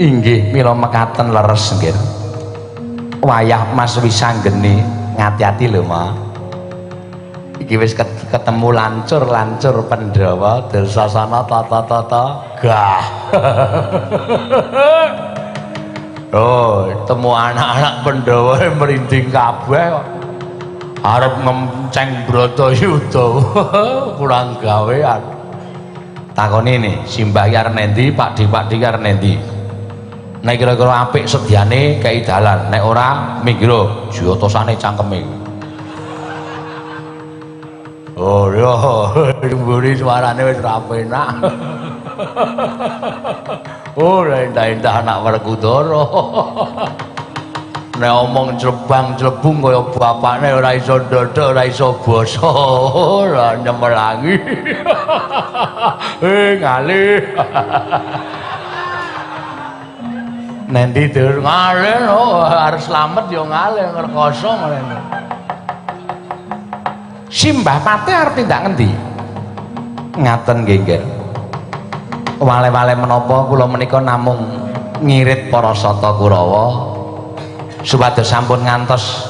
Inggih mila mekaten leres nggih. Wayah Mas Wisanggeni ngati-ati lho, Ma. Iki wis ketemu lancur-lancur Pandhawa Dursasana tata-tata gah. Oh, temu anak-anak Pandhawa merinding kabeh kok. Arep ngemceng Bratayuda. Kurang gawean. Takoni nih, simbah iki arep nendi, Pakdhe-pakdhe iki arep nendi? Nek kira-kira apik sediane kei dalan, nek ora minggir jotosane cangkeme. Oh ya, mburi suarane wis ra penak. Oh, endah-endah anak Werkudara. Nek omong jlebang-jlebung kaya bapakne ora iso ndodok, ora iso basa, ora nyemelangi. Ngalih. Nendi dur ngalih no, arep slamet ya ngalih ngrekoso ngene. Simbah Pate arep tindak ngendi? Ngaten nggih, Nggih. Wale-wale menapa kula menika namung ngirit para sata Kurawa supados sampun ngantos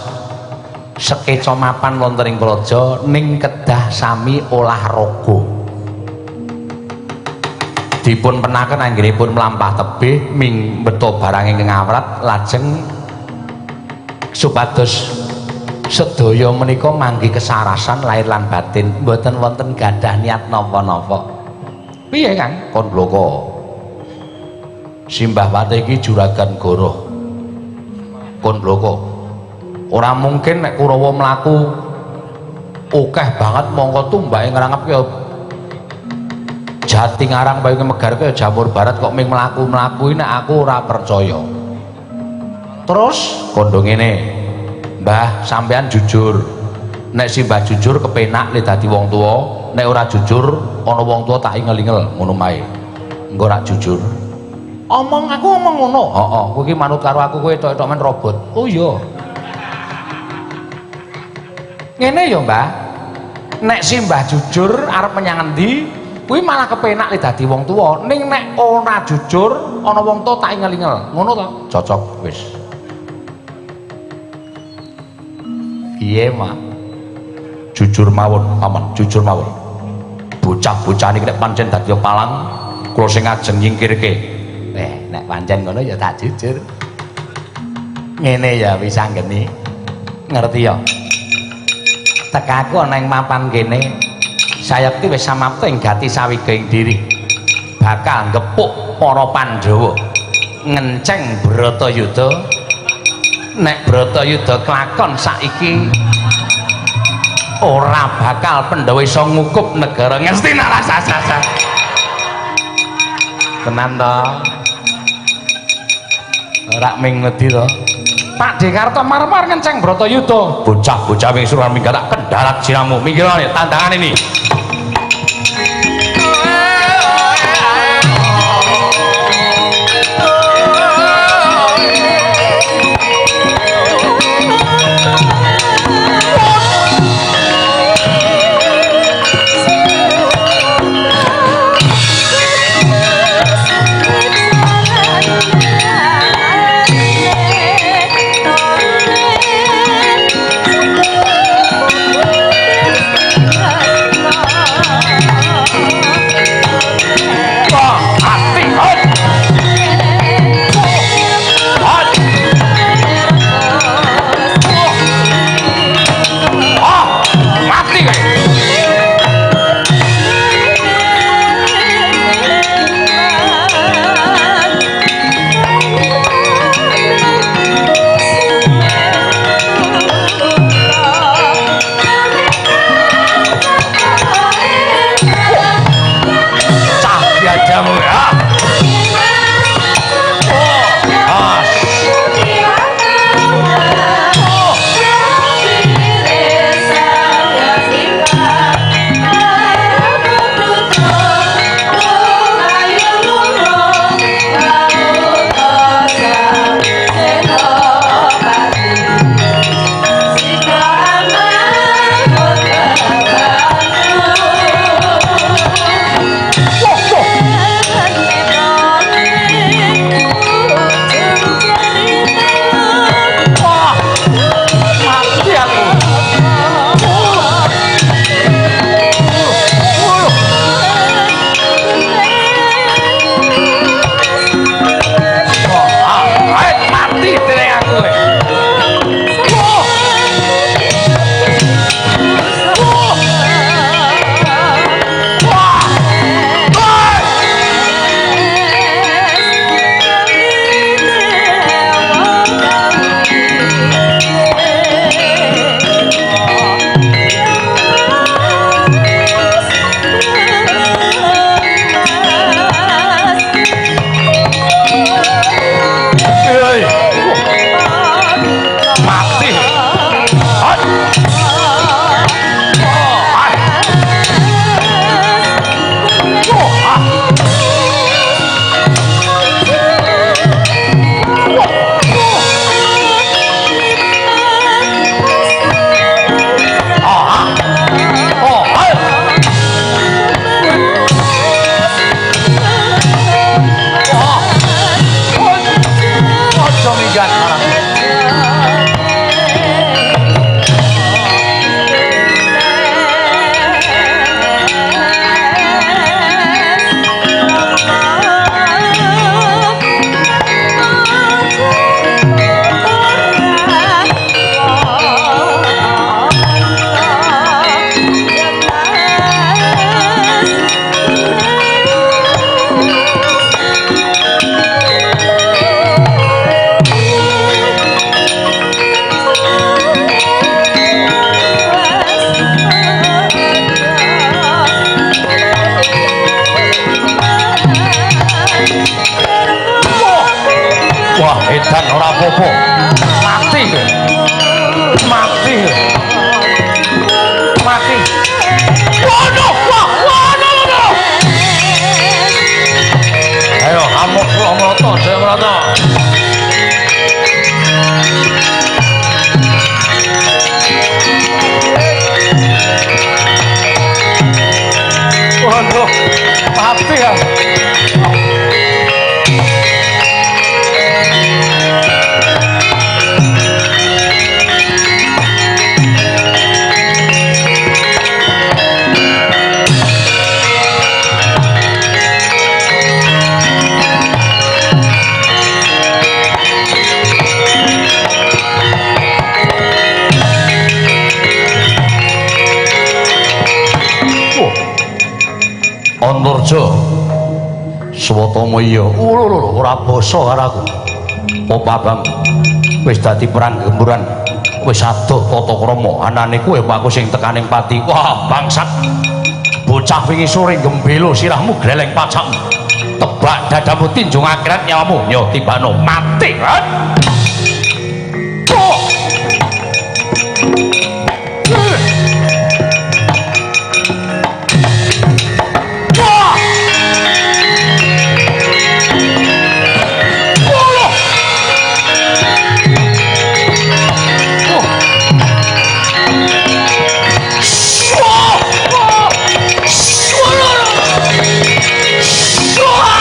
sekeca mapan wonten ing praja ning kedah sami olah raga. Dipun penaken anggenipun mlampah tebih ming beto barang ingkang awrat lajeng supados sedaya menika manggi kesarasan lahir lan batin mboten wonten gadah niat napa-napa. Piye Kang? Kon bloko. Simbah Pate iki juragan goroh. Kon bloko. Ora mungkin nek Kurawa mlaku akeh banget mongko tumbake ngrangep kaya jati ngarang kaya megar kaya jamur barat kok ming mlaku-mlaku nek aku ora percaya. Terus kondo ngene, Mbah sampean jujur. Nek simbah jujur kepenak le dadi wong tuwa, nek ora jujur ana wong tuwa tak ingel-ingel ngono mae. Engko ora jujur. Omong aku omong ngono. Heeh, kowe iki manut karo aku kowe etok-etok men robot. Oh iya. Ngene ya, Mbah. Nek simbah jujur arep menyang endi, kuwi malah kepenak le dadi wong tuwa. Ning nek ora jujur ana wong tuwa tak ingel-ingel. Ngono to? Cocok wis. Piye, Mak? Jujur mawon, Paman, jujur mawon. Bocah-bocah niki nek pancen dadi palang, kula sing ajeng nyingkirke. Nek pancen ngono ya tak jujur. Ngene ya Wisanggeni. Ngerti ya? Tekaku ana ing mapan kene, sayekti wis samapta ing gati sawigaing diri. Bakal ngepuk para Pandhawa. Ngenceng Bratayuda. Nek Bratayuda kelakon saiki ora bakal Pandhawa iso ngukup negara Ngastina rasasasa. Tenan to? Ora ming wedi to. Pakdhe Karto marmar ngenceng Bratayuda. Bocah-bocah wing suruhan minggat tak kendarat siramu. Minggirane tantangan ini. Thank you. Mati. Hot. Oh, ah. Oh, ah. Oh, ah. Oh, ah. Oh. Aja minggat marang. Wah, edan ora apa-apa. Mati kowe. Mati kowe. Mati. Waduh, wah, waduh, waduh. Ayo, amuk kula mrata, jaya mrata. Waduh, mati ya. Antarja Swatama iya. Lho ora basa karo aku. Apa Bang? Wis dadi perang gemburan. Wis adoh tata krama. Anane kowe apa aku sing tekaning pati. Wah, bangsat. Bocah wingi sore gembelo sirahmu gleleng pacakmu. Tebak dadamu tinjung akhirat nyawamu. Yo tibano mati. Oh. Wah! Wah! Oh. Wah! Wah! Wah!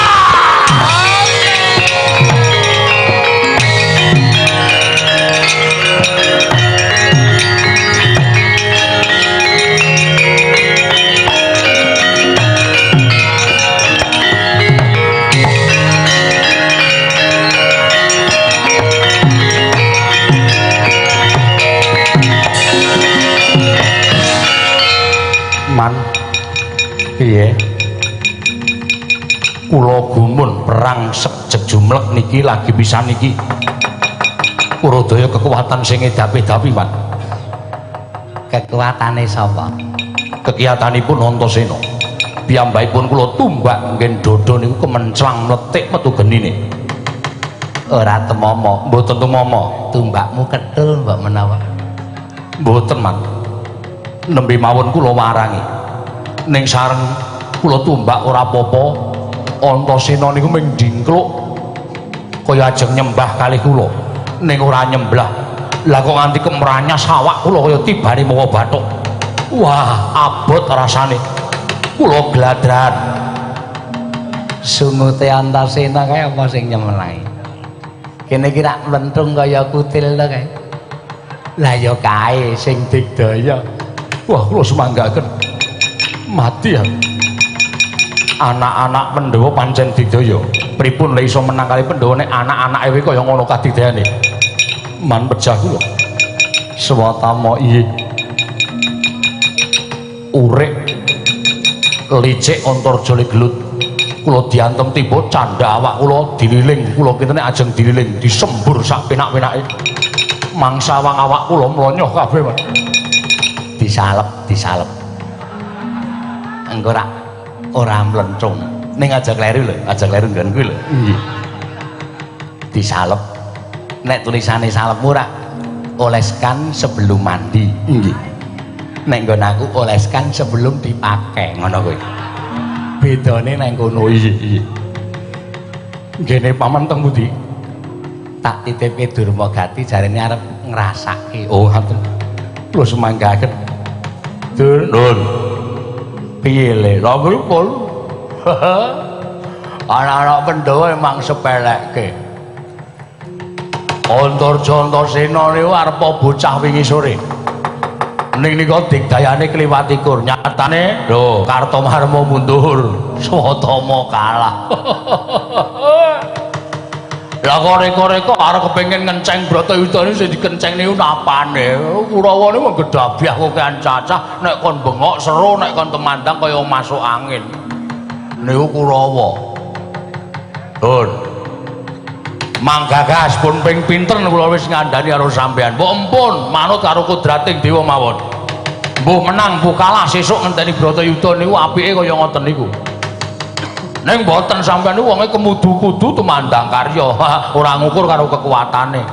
Man, piye? Kula gumun perang sejek jumlek niki lagi pisan niki. Puradaya kekuatan sing edapi-edapi, Pak. Kekuatane sapa? Kekiyatanipun Antasena. Piyambakipun kula tumbak nggen dada niku kemenclang mletik metu genine. Ora temomo. Mboten tumomo. Tumbakmu ketul mbok menawa. Mboten, Man. Nembe mawon kula warangi. Ning sareng kula tumbak ora apa-apa. Antasena niku ming dingkluk kaya ajeng nyembah kalih kula. Ning ora nyembah. Lah kok nganti kemranyas awak kula kaya tibane mawa bathuk. Wah, abot rasane. Kula gladran. Sungute Antasena kae apa sing nyemelangi? Kene iki rak mlentung kaya kutil to kae. Lah ya kae sing digdaya. Wah, kula sumanggaken. Mati ya. Anak-anak Pandhawa pancen digdaya. Pripun le iso menang kali Pandhawa nek anak-anake kaya ngono kadigdayane. Man pejah kula. Swatama iye. Urip licik Antarja le gelut. Kula diantem tiba candha awak kula dililing, kula kintene ajeng dililing, disembur sak penak-penake. Mangsa wang awak kula mlonyoh kabeh, Mas. Disalep, disalep. Engko rak ora mlencung. Ning aja kleru lho, aja kleru nggon kuwi lho. Nggih. Disalep. Nek tulisane salepmu rak Oleskan sebelum mandi. Nggih. Nek nggon aku oleskan sebelum dipakai, ngono kuwi. Bedane nang kono. Iya, iya. Nggene paman teng pundi? Tak titipke Durmagati jarene arep ngrasake. Oh, ngoten. Kula sumanggaken. Dur, nun. Piye le? Lha pripun? Anak-anak Pandhawa emang sepelekke. Antarja Antasena niku arep bocah wingi sore. Ning nika digdayane kliwat ikur. Nyatane lho Kartomarma mundur, Swatama kalah. Lah kok reka-reka arep kepengin ngenceng Bratayuda niku sing dikenceng niku napane. Kurawa niku gedabyah kokean cacah, nek kon bengok seru, nek kon temandang kaya masuk angin. Niku Kurawa. Nun. Manggagas pun ping pinten kula wis ngandani karo sampean. Mbok empun manut karo kodrating dewa mawon. Mbuh menang mbuh kalah sesuk ngenteni Bratayuda niku apike kaya ngoten niku. Ning mboten sampean niku wonge kemudu-kudu tumandang karya, ora ngukur karo kekuatane.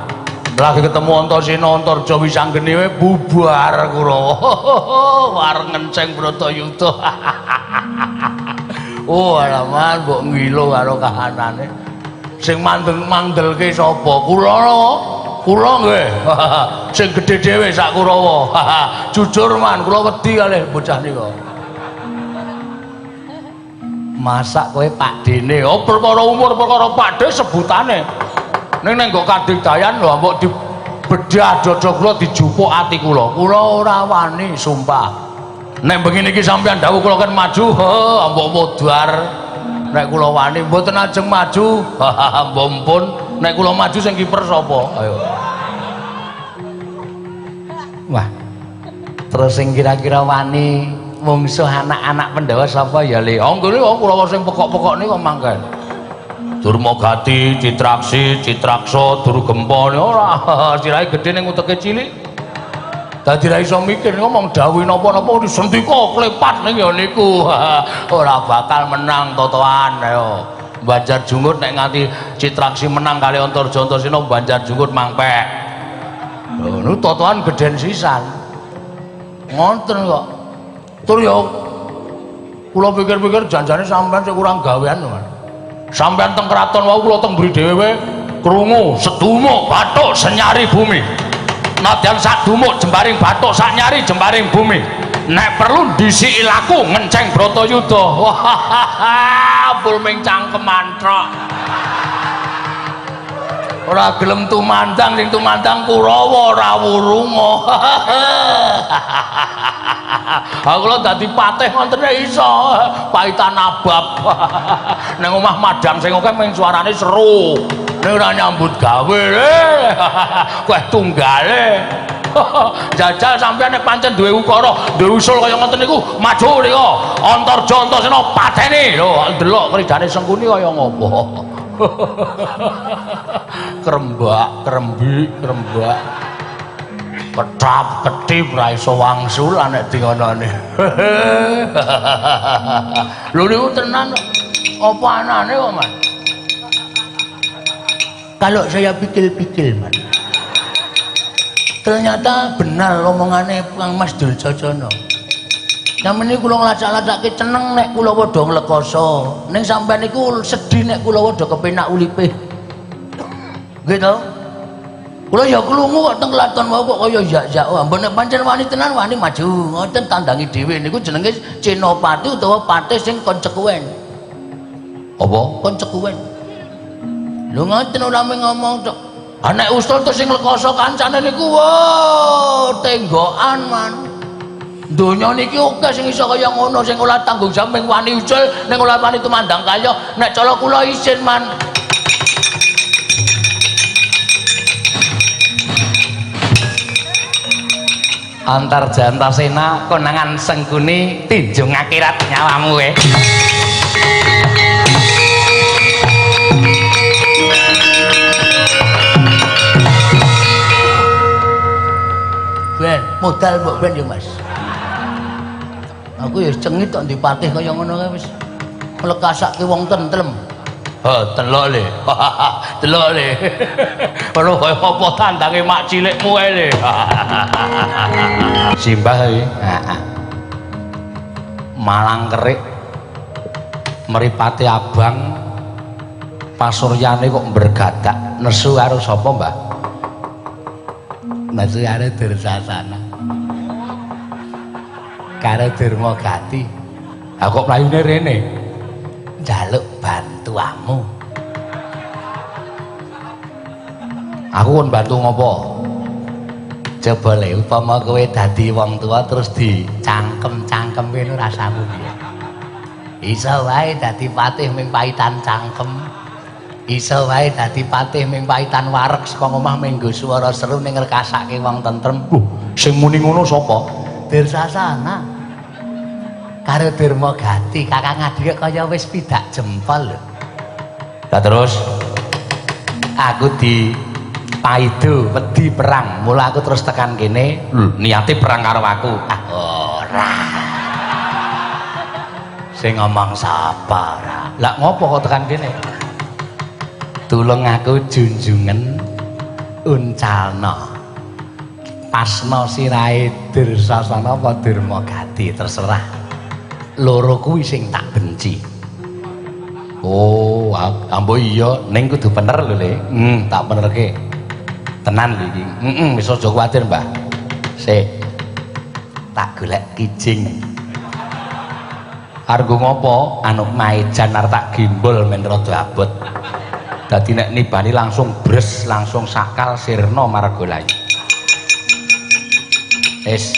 Lagi ketemu Antasena Antarja Wisanggeni wae bubar Kurawa. War ngenceng Bratayuda. Oh, alaman mbok ngilo karo kahanane. Sing mandeng mandelke sapa? Kula napa? Kula nggih. Sing gedhe dhewe sak Kurawa. Jujur man, kula wedi kalih bocah nika. Masak kowe Pakdene? Oh, perkara umur, perkara Pakde sebutane. Ning nek nggo kadigdayan lho mbok dibedah dada kula dijupuk ati kula. Kula ora wani sumpah. Nek bengi niki sampeyan dawuh kula kan maju, mbok modar. Nek kula wani mboten ajeng maju. Mbok mpun, nek kula maju sing kiper sapa? Ayo. Wah. Terus sing kira-kira wani mungsuh anak-anak Pandhawa sapa ya, Le? Oh, nggih kok Kurawa sing pekok-pekok niku mangken. Durmagati, Citraksi, Citraksa, Durgempa ora sirahe gedhe ning uteke cilik. Dadi ra iso mikir ngomong dawuh napa-napa disentika klepat ning ya niku. Ora bakal menang totoan ayo. Banjar Jungut nek nganti Citraksi menang kali Antarja Antasena Banjar Jungut mangpek. Lho niku totoan gedhen sisan. Ngoten kok. Tur ya kula pikir-pikir janjane sampean sing kurang gawean lho, Mas. Sampean teng kraton wau kula teng mburi dhewe wae krungu sedumuk bathuk senyari bumi. Nadyan sadumuk jembaring bathuk saknyari jembaring bumi. Nek perlu ndhisiki laku ngenceng Bratayuda. Wah, pul ming cangkem mantrok. Ora gelem tumandang sing tumandang Kurawa ora wurunga. Ha kula dadi patih ngoten iso, pahitan abab. Ning omah madang sing akeh mung suarane seru. Ning ora nyambut gawe. Kueh tunggale. Jajal sampeyan nek pancen duwe ukara, duwe usul kaya ngoten niku, maju nika. Antarja Antasena pateni. Lho, ndelok kridane Sengkuni kaya ngopo. Krembak, krembik, krembak. Ketap, ketip ra iso wangsul nek dingonone. Lho niku tenan kok. Apa anane kok, Mas? Kalau saya pikir-pikir, Mas. Ternyata benar omongane Kang Mas Durjana. Nyamene kula nglacak-lacake ceneng nek kula padha nglekoso. Ning sampean niku sedih nek kula padha kepenak ulipe. Nggih to? Kula ya krungu kok teng klaton wau kok kaya jak-jak. Mbok nek pancen wani tenan wani maju. Ngoten tandangi dhewe niku jenenge Senopati utawa patih sing konsekuwen. Apa? Konsekuwen. Lho ngoten ora mung ngomong tok. Ha nek usul terus sing lekoso kancane niku wah tenggokan man. Donya niki akeh sing iso kaya ngono sing ora tanggung jawab ming wani ucul ning ora wani tumandang kaya nek cara kula isin man. Antarja Antasena konangan Sengkuni tinjung akhirat nyawamu kowe. Ben, modal mbok ben ya Mas. Aku ya cengit kok dipatih kaya ngono kae wis. Nglekasake wong tentrem. Ha, telok le. Telok le. Perlu kaya apa tandange mak cilikmu ae le. Simbah iki. Heeh. Malang kerik mripate abang pasuryane kok mbergadak nesu karo sapa, Mbah? Nesu karo Dursasana. Karo Durmagati. Ha kok mlayune rene? Njaluk bantuanmu. Aku kon bantu ngopo? Coba le upama kowe dadi wong tua terus dicangkem-cangkem ngono rasamu piye? Iso wae dadi patih ming paitan cangkem. Iso wae dadi patih ming paitan wareg saka omah minggu swara seru ning ngrekasake wong tentrem. Sing muni ngono sapa? Dursasana. Karo Durmagati, kakang adik kaya wis pidak jempol lho. Lah terus aku di paido wedi perang, mula aku terus tekan kene. Niate perang karo aku. Ah, ora. Sing ngomong sapa ora? Lah ngopo kok tekan kene? Tulung aku junjungen uncalna. Pasna sirahe Dursasana apa Durmagati terserah. Loro kuwi sing tak benci. Oh, ambo iya, ning kudu bener lho, Le. Tak benerke. Tenan lho iki. Heeh, wis aja kuwatir, Mbah. Sik. Tak golek kijing. Arep ngopo? Anu maejan arep tak gimbal men rada abot. Dadi nek nibani langsung bres, langsung sakal sirna margolayu. Wis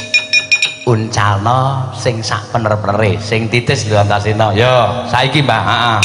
uncalna sing sak pener-penere, sing titis lho Antasena. Yo, saiki Mbah, heeh.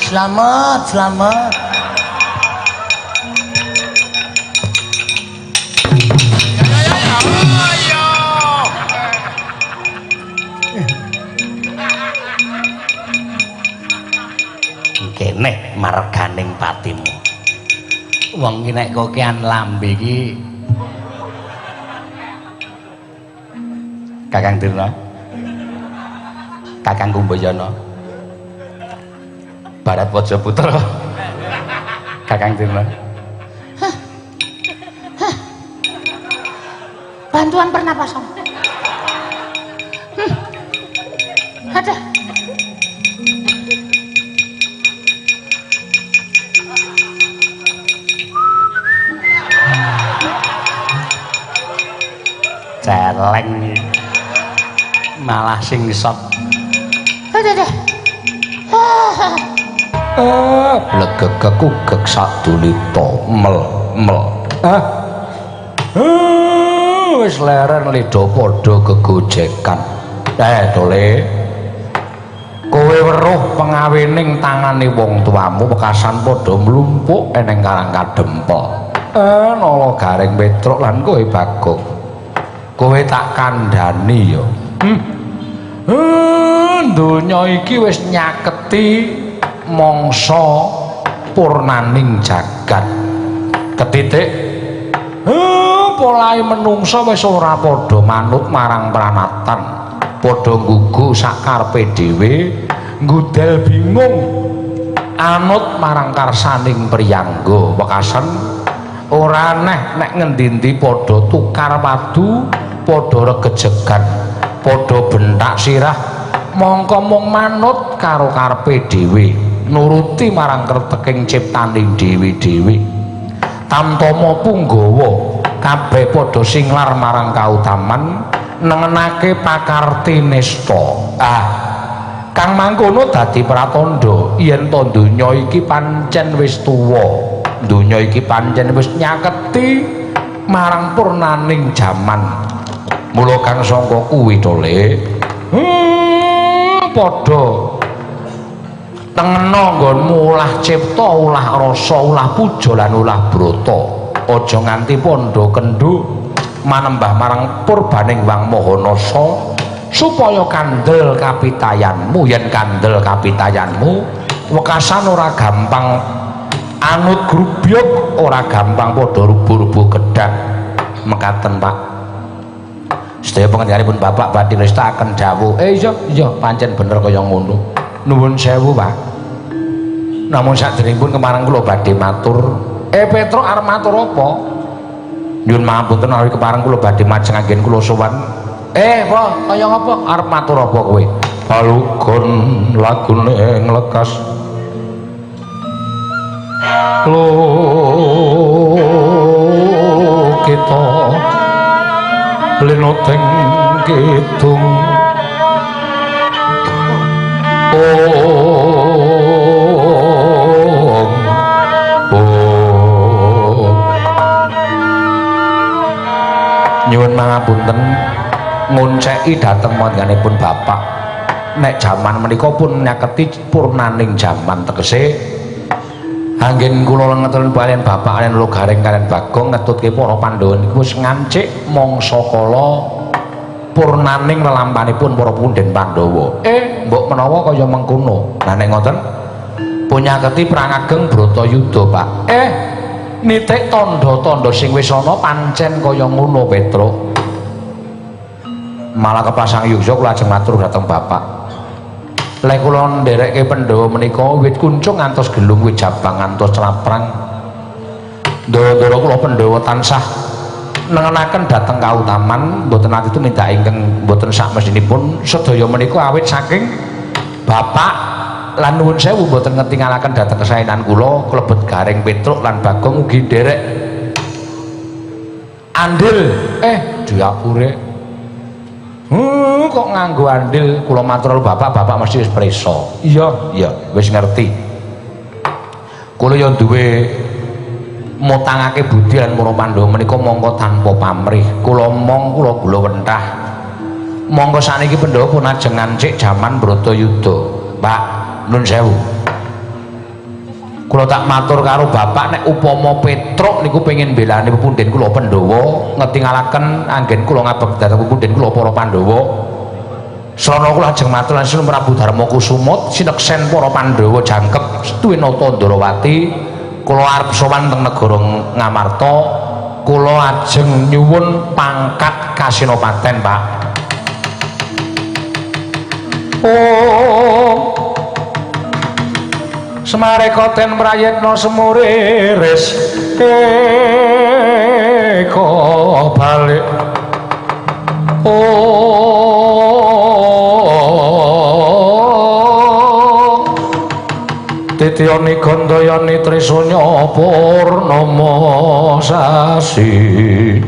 Selamat, selamat. Kene marganing patimu. Wong iki nek kokean lambe iki Kakang Durna. Kakang Kumbayana. Barat Waja Putra. Kakang Durna. Hah. Hah. Bantuan pernapasan. Ada. Celeng malah sing sot. Ada ada. Blegegekugek sadulita mel mel. Wis leren lido padha gegojekan. Dole. Kowe weruh pengawening tangane wong tuamu wekasan padha mlumpuk eneng karang kadempel. Nala Gareng Petruk lan kowe Bagong. Kowe tak kandhani ya. Donya iki wis nyaketi mangsa purnaning jagat. Ketitik polahe menungsa wis ora padha manut marang pranatan, padha nggugu sakarepe dhewe, nggudel bingung anut marang karsaning priyangga. Wekasan ora aneh nek ngendi-endi padha tukar padu, padha regejegan, padha bentak sirah, mongko mung manut karo karepe dhewe, nuruti marang kreteking ciptaning dhewe-dhewe. Tamtama punggawa kabeh padha singlar marang kautaman, nengenake pakarti nista. Kang mangkono dadi pratandha yen to donya iki pancen wis tuwa, donya iki pancen wis nyaketi marang purnaning jaman. Mula kang sangka kuwi to, Le. Padha tengena nggonmu ulah cipta, ulah rasa, ulah puja lan ulah brata. Aja nganti pandha kendhu manembah marang purbaning Wang Maha Nasa supaya kandel kapitayanmu. Yen kandel kapitayanmu, wekasan ora gampang anut grubyuk, ora gampang padha rubuh-rubuh gedhang. Mekaten, Pak. Sedaya pengendalianipun Bapak badhe ngrestakaken dawuh. Iya, iya, pancen bener kaya ngono. Nuwun sewu, Pak. Namun sakderengipun kemarang kula badhe matur. Petruk arep matur apa? Nyuwun pangapunten menawi kepareng kula badhe majeng anggen kula sowan. Apa? Kaya ngapa? Arep matur apa kowe? Palugon lagune nglekas lo kita linoteng kidung ong ong. Nyuwun pangapunten ngonceki dhateng mangganipun Bapak. Nek jaman menika pun nyaketi purnaning jaman, tegese anggen kula ngetun kaliyan Bapak kaliyan Loro Gareng kaliyan Bagong ngetutke para Pandhawa niku wis ngancik mangsa kala purnaning lelampanipun para punden Pandhawa. Mbok menawa kaya mengkono. Lah nek ngoten pun nyaketi perang ageng Bratayuda, Pak. Nitik tandha-tandha sing wis ana pancen kaya ngono, Petruk. Malah kepasang yuksa kula ajeng matur dhateng Bapak. Lek kula nderekke Pandhawa menika wit kuncung ngantos gelung, wit jabang ngantos claprang. Ndara-ndara kula Pandhawa tansah nengenaken dhateng kautaman, mboten ati tumindak ingkang mboten sakmestinipun sedaya menika awit saking Bapak lan nuwun sewu mboten ngetingalaken dhateng kesaenan kula klebet Gareng, Petruk lan Bagong ugi nderek andil. Diapure. Kok nganggo andil? Kula matur Bapak, Bapak mesti wis prisa. Iya, iya, wis ngerti. Kula ya duwe mutangake budi lan para Pandhawa menika mongko tanpa pamrih. Kula mong kula gula wentah. Mongko saniki Pandhawa pun ajeng ngancik jaman Bratayuda. Pak, nun sewu. Kula tak matur karo Bapak nek upama Petruk niku pengin belani pepunden kula Pandhawa, ngetingalaken anggen kula ngabekti dhateng pepunden kula para Pandhawa. Srana kula ajeng matur lan Sinuwun Prabu Darma Kusuma sineksen para Pandhawa jangkep Twinata Ndarawati. Kula arep sowan teng negara Ngamarta, kula ajeng nyuwun pangkat kasinopaten, Pak. Oh, Semarekoten prayitna semuriris eko balik. Oh, Titiyani Gandayani Trisunya Purnama sasi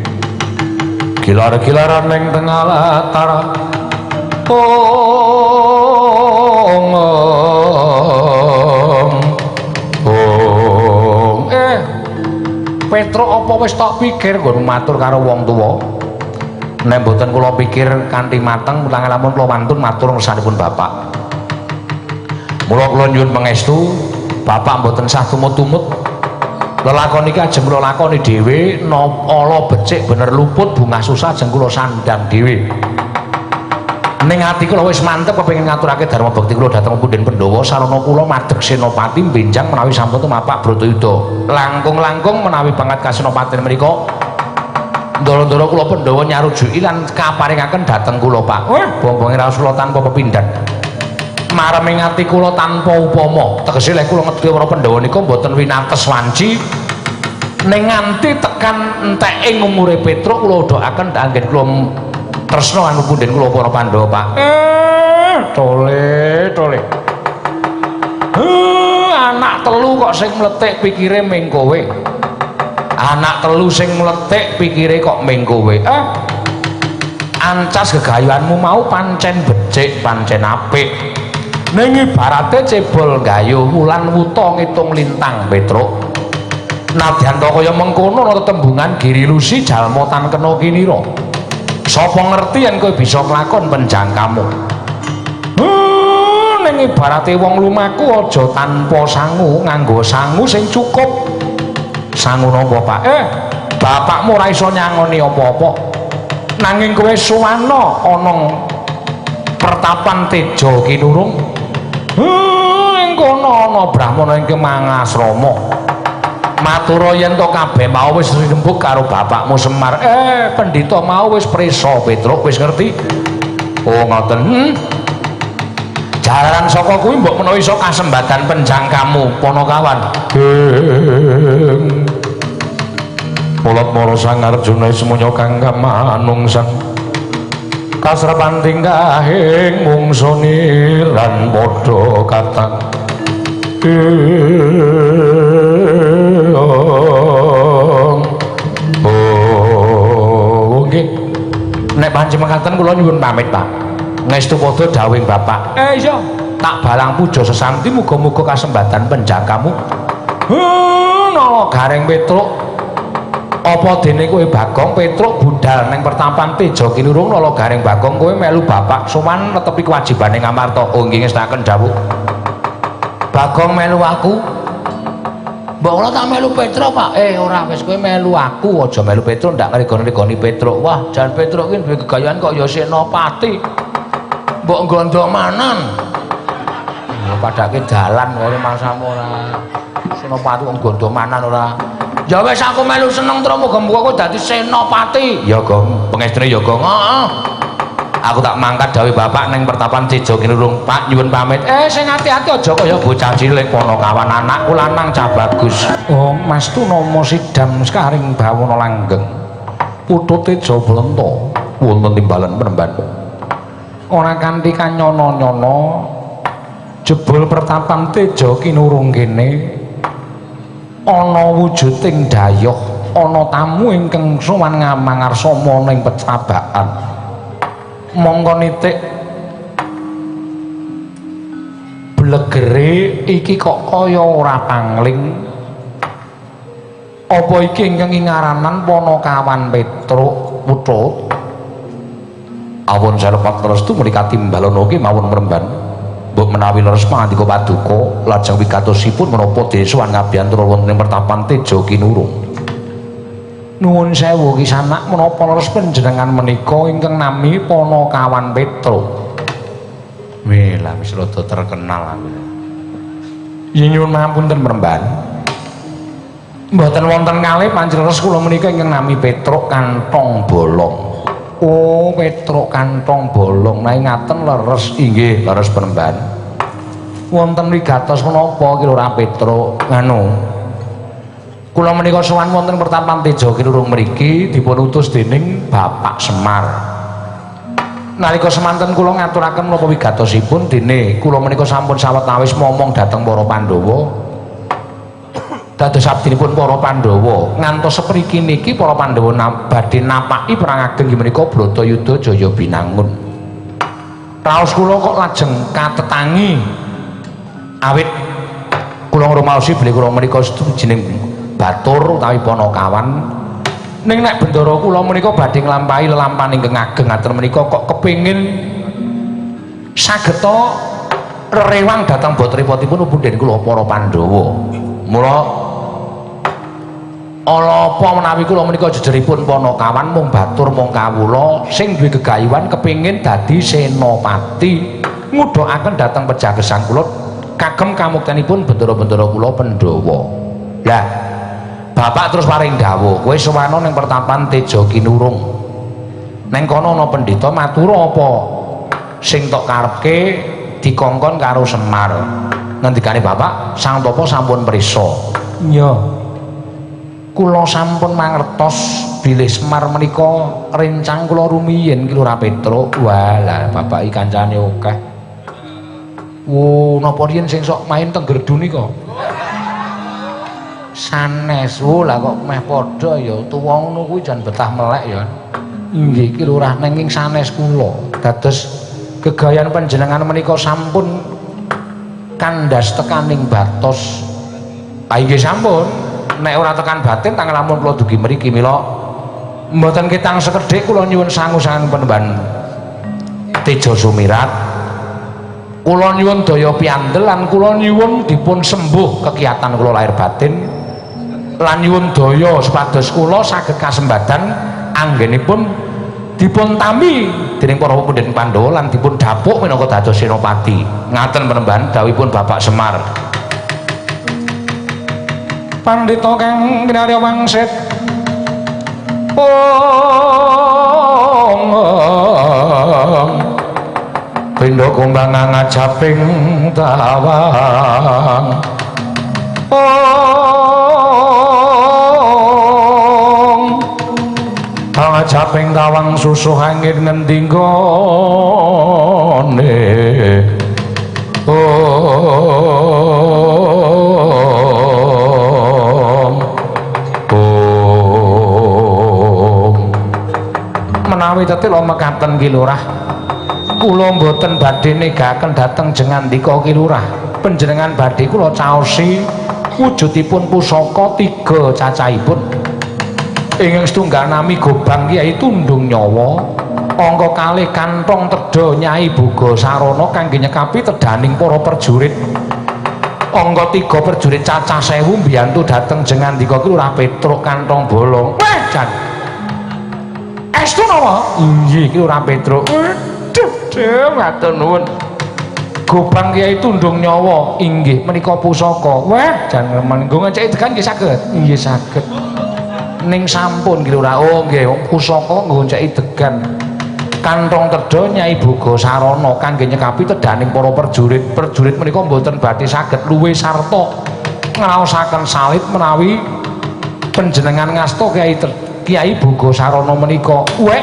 gilar-gilaran ing tengah latar. Ong ong. Petruk apa wis tok pikir nggon matur karo wong tuwa? Nek mboten kula pikir kanthi mateng, lamun kula wantun matur ngersanipun Bapak. Mula kula nyuwun pangestu, Bapak mboten sah tumut-tumut. Lelakon iki ajeng kula lakoni dhewe, napa ala becik bener luput bungah susah ajeng kula sandang dhewe. Ning ati kula wis mantep kepengin ngaturake dharma bekti kula dhateng punden Pandhawa, sarana kula madeg senopati benjang menawi sampun tumapak Bratayuda. Langkung-langkung menawi pangkat kasenopaten menika ndara-ndara kula Pandhawa nyarujuki lan kaparingaken dhateng kula, Pak. Wah, bombonge raos kula tanpa pepindhan. Mareming ati kula tanpa upama. Tegese lek kula ngedhi para Pandhawa nika mboten winates wanci. Ning nganti tekan enteke umure Petruk kula doaken anggen kula tresna kanggo punden kula para Pandhawa, Pak. Tole, tole. Anak telu kok sing mletik pikire ming kowe. Anak telu sing mletik pikire kok ming kowe. Ancas gegayuhanmu mau pancen becik, pancen apik. Ning ibarate cebol gayuh wulan wuta ngitung lintang, Petruk. Nadyan ta kaya mengkono ana tetembungan girilusi jalma tan kena kinira. Sapa ngerti yen kowe bisa nglakon penjangkamu. Ning ibarate wong lumaku aja tanpa sangu, nganggo sangu sing cukup. Sangu napa, Pak? Bapakmu ora iso nyangoni apa-apa. Nanging kowe suwana ana pertapan Teja Kinurung. Ing kono ana brahmana ingkang mangasrama. Matura yen to kabeh mau wis rembug karo bapakmu Semar. Pendhita mau wis prisa Petruk wis ngerti. Oh, ngoten. Jalaran saka kuwi mbok menawa iso kasembatan penjangkamu Panakawan. Mulat mara Sang Arjuna semuanya kang kamanungsan. Kasrepan tingkahing mungsuniran padha katang. Oh, nggih. Nek pancen mekaten kula nyuwun pamit, Pak. Ngestu padha dawuhing Bapak. Iya, tak balang puja sesanti muga-muga kasembatan penjangkamu. Nala Gareng Petruk. Apa dene kowe Bagong Petruk budal ning pertapan Teja Kinurung nala Gareng Bagong kowe melu bapak sowan netepi kewajibane Ngamarta. Oh nggih ngestaken dawuh. Bagong melu aku. Mbok ora tak melu Petruk, Pak. Ora wis kowe melu aku, aja melu Petruk ndak ngregoni-regoni Petruk. Wah, jan Petruk ki duwe gegayuhan kok ya senopati. Mbok gondomanan. Ya padake dalan karo masamu ora. Senopati kok gondomanan ora. Ya wis aku melu seneng terus muga-muga kowe dadi senopati. Ya, Gong. Pengestune ya, Gong. Heeh. Aku tak mangkat dawuh bapak ning pertapan Teja Kinurung. Pak nyuwun pamit. Sing ati-ati aja kaya bocah cilik Panakawan anakku lanang cah bagus. Oh, Mas Tunama sidam sekaring bawana langgeng. Putu Teja Blenta wonten timbalan penemban. Ora kanthi kanyono-nyono jebul pertapan Teja Kinurung kene ana wujuding dayoh, ana tamu ingkang sowan ngamangarsama ning pecabakan. Mongko nitik blegere iki kok kaya ora pangling. Apa iki ingkang ingaranan Panakawan Petruk Putut? Awon salepat restu menika timbalana kemawon mremban. Mbok menawi leres pangandika paduka lajeng wigatosipun menapa dene sowan ngabiyantara wonten ing pertapan Teja Kinurung. Nuwun sewu kisanak, menapa leres panjenengan menika ingkang nami Panakawan Petruk? Weh, lah wis rada terkenal aku. Yen nyuwun ngapunten mremban. Mboten wonten kalih panjenengan kula menika ingkang nami Petruk kantong bolong. Oh, Petruk kantong bolong. Nah, ngaten leres Inggih, leres penemban. Wonten wigatos menapa ki Lurah Petruk? Nganu. Kula menika sowan wonten pertapan Teja Kinurung mriki dipun utus dening Bapak Semar. Nalika semanten kula ngaturaken menapa wigatosipun dene kula menika sampun sawetawis momong dhateng para Pandhawa. Dados abdinipun para Pandhawa ngantos sepriki niki para Pandhawa badhe napaki perang ageng inggih menika Bratayuda Jaya Binangun. Raos kula kok lajeng katetangi awit kula ngrumaosi bilih kula menika sawijining batur utawi Panakawan. Ning nek bendara kula menika badhe nglampahi lelampahan ingkang ageng ngaten menika kok kepengin sageta rerewang dhateng botripotipun punden kula para Pandhawa. Mula ala apa menawi kula menika jejeripun Panakawan mung batur mung kawula sing duwe gegayuhan kepengin dadi senopati ngudhakaken dhateng pejagesang kula kagem kamuktenipun bendara-bendara kula Pandhawa. Lah Bapak terus paring dawuh, kowe sowana ning pertapan Teja Kinurung. Ning kono ana pendhita matura apa sing tok karepke dikongkon karo Semar. Ngendikane Bapak, Sang Tapa sampun prisa. Iya. Kula sampun mangertos bilih Semar menika rencang kula rumiyin ki Lurah Petruk. Wah, lah bapak iki kancane akeh. Wo, napa riyen sing sok main teng gerdu nika? Sanes. Wo, lah kok meh padha ya tuwa ngono kuwi jan betah melek ya. Inggih ki lurah nanging sanes kula. Dados gegayan panjenengan menika sampun kandhas tekaning batos. Ah inggih sampun. Nek ora tekan batin tang lamun kula dugi mriki mila Mboten ketang sekedhik kula nyuwun sangu saking Panembahan Teja Sumirat. Kula nyuwun daya piandel lan kula nyuwun dipun sembuh kekiatan kula lahir batin lan nyuwun daya supados kula saged kasembadan anggenipun dipun tampi dening para pepundhen Pandhawa lan dipun dapuk minangka dados senopati. Ngaten Panembahan dawuhipun Bapak Semar. Pandhita kang kinarya wangsit ong pindha kumbang ngajaping tawang ong ngajaping tawang susuh angin ngendi nggone ong ong menawi tetela mekaten Ki Lurah, kula mboten badhe negaken dhateng jengandika Ki Lurah. Panjenengan badhe kula caosi wujudipun pusaka tiga cacahipun. Ingkang setunggal nami Gobang Kyai Tundung Nyawa, angka kalih kantong tedha Nyai Boga Sarana kangge nyekapi tedaning para prajurit. Angka tiga prajurit cacah 1000 mbiyantu dhateng jengandika Ki Lurah Petruk kantong bolong. Weh jan. Estu napa? Inggih Ki Lurah Petruk. Duh, duh, matur nuwun. Gobang Kyai Tundung Nyawa inggih menika pusaka. Wah, jan remen. Nggo ngeceki degan nggih saged. Inggih saged. Ning sampun Ki Lurah. Oh nggih, pusaka nggo ngeceki degan. Kantong tedha Nyai Boga Sarana kangge nyekapi tedaning para prajurit. Prajurit menika mboten badhe saged luwe sarta ngraosaken salit menawi panjenengan ngasta Kyai Boga Sarana menika. Weh,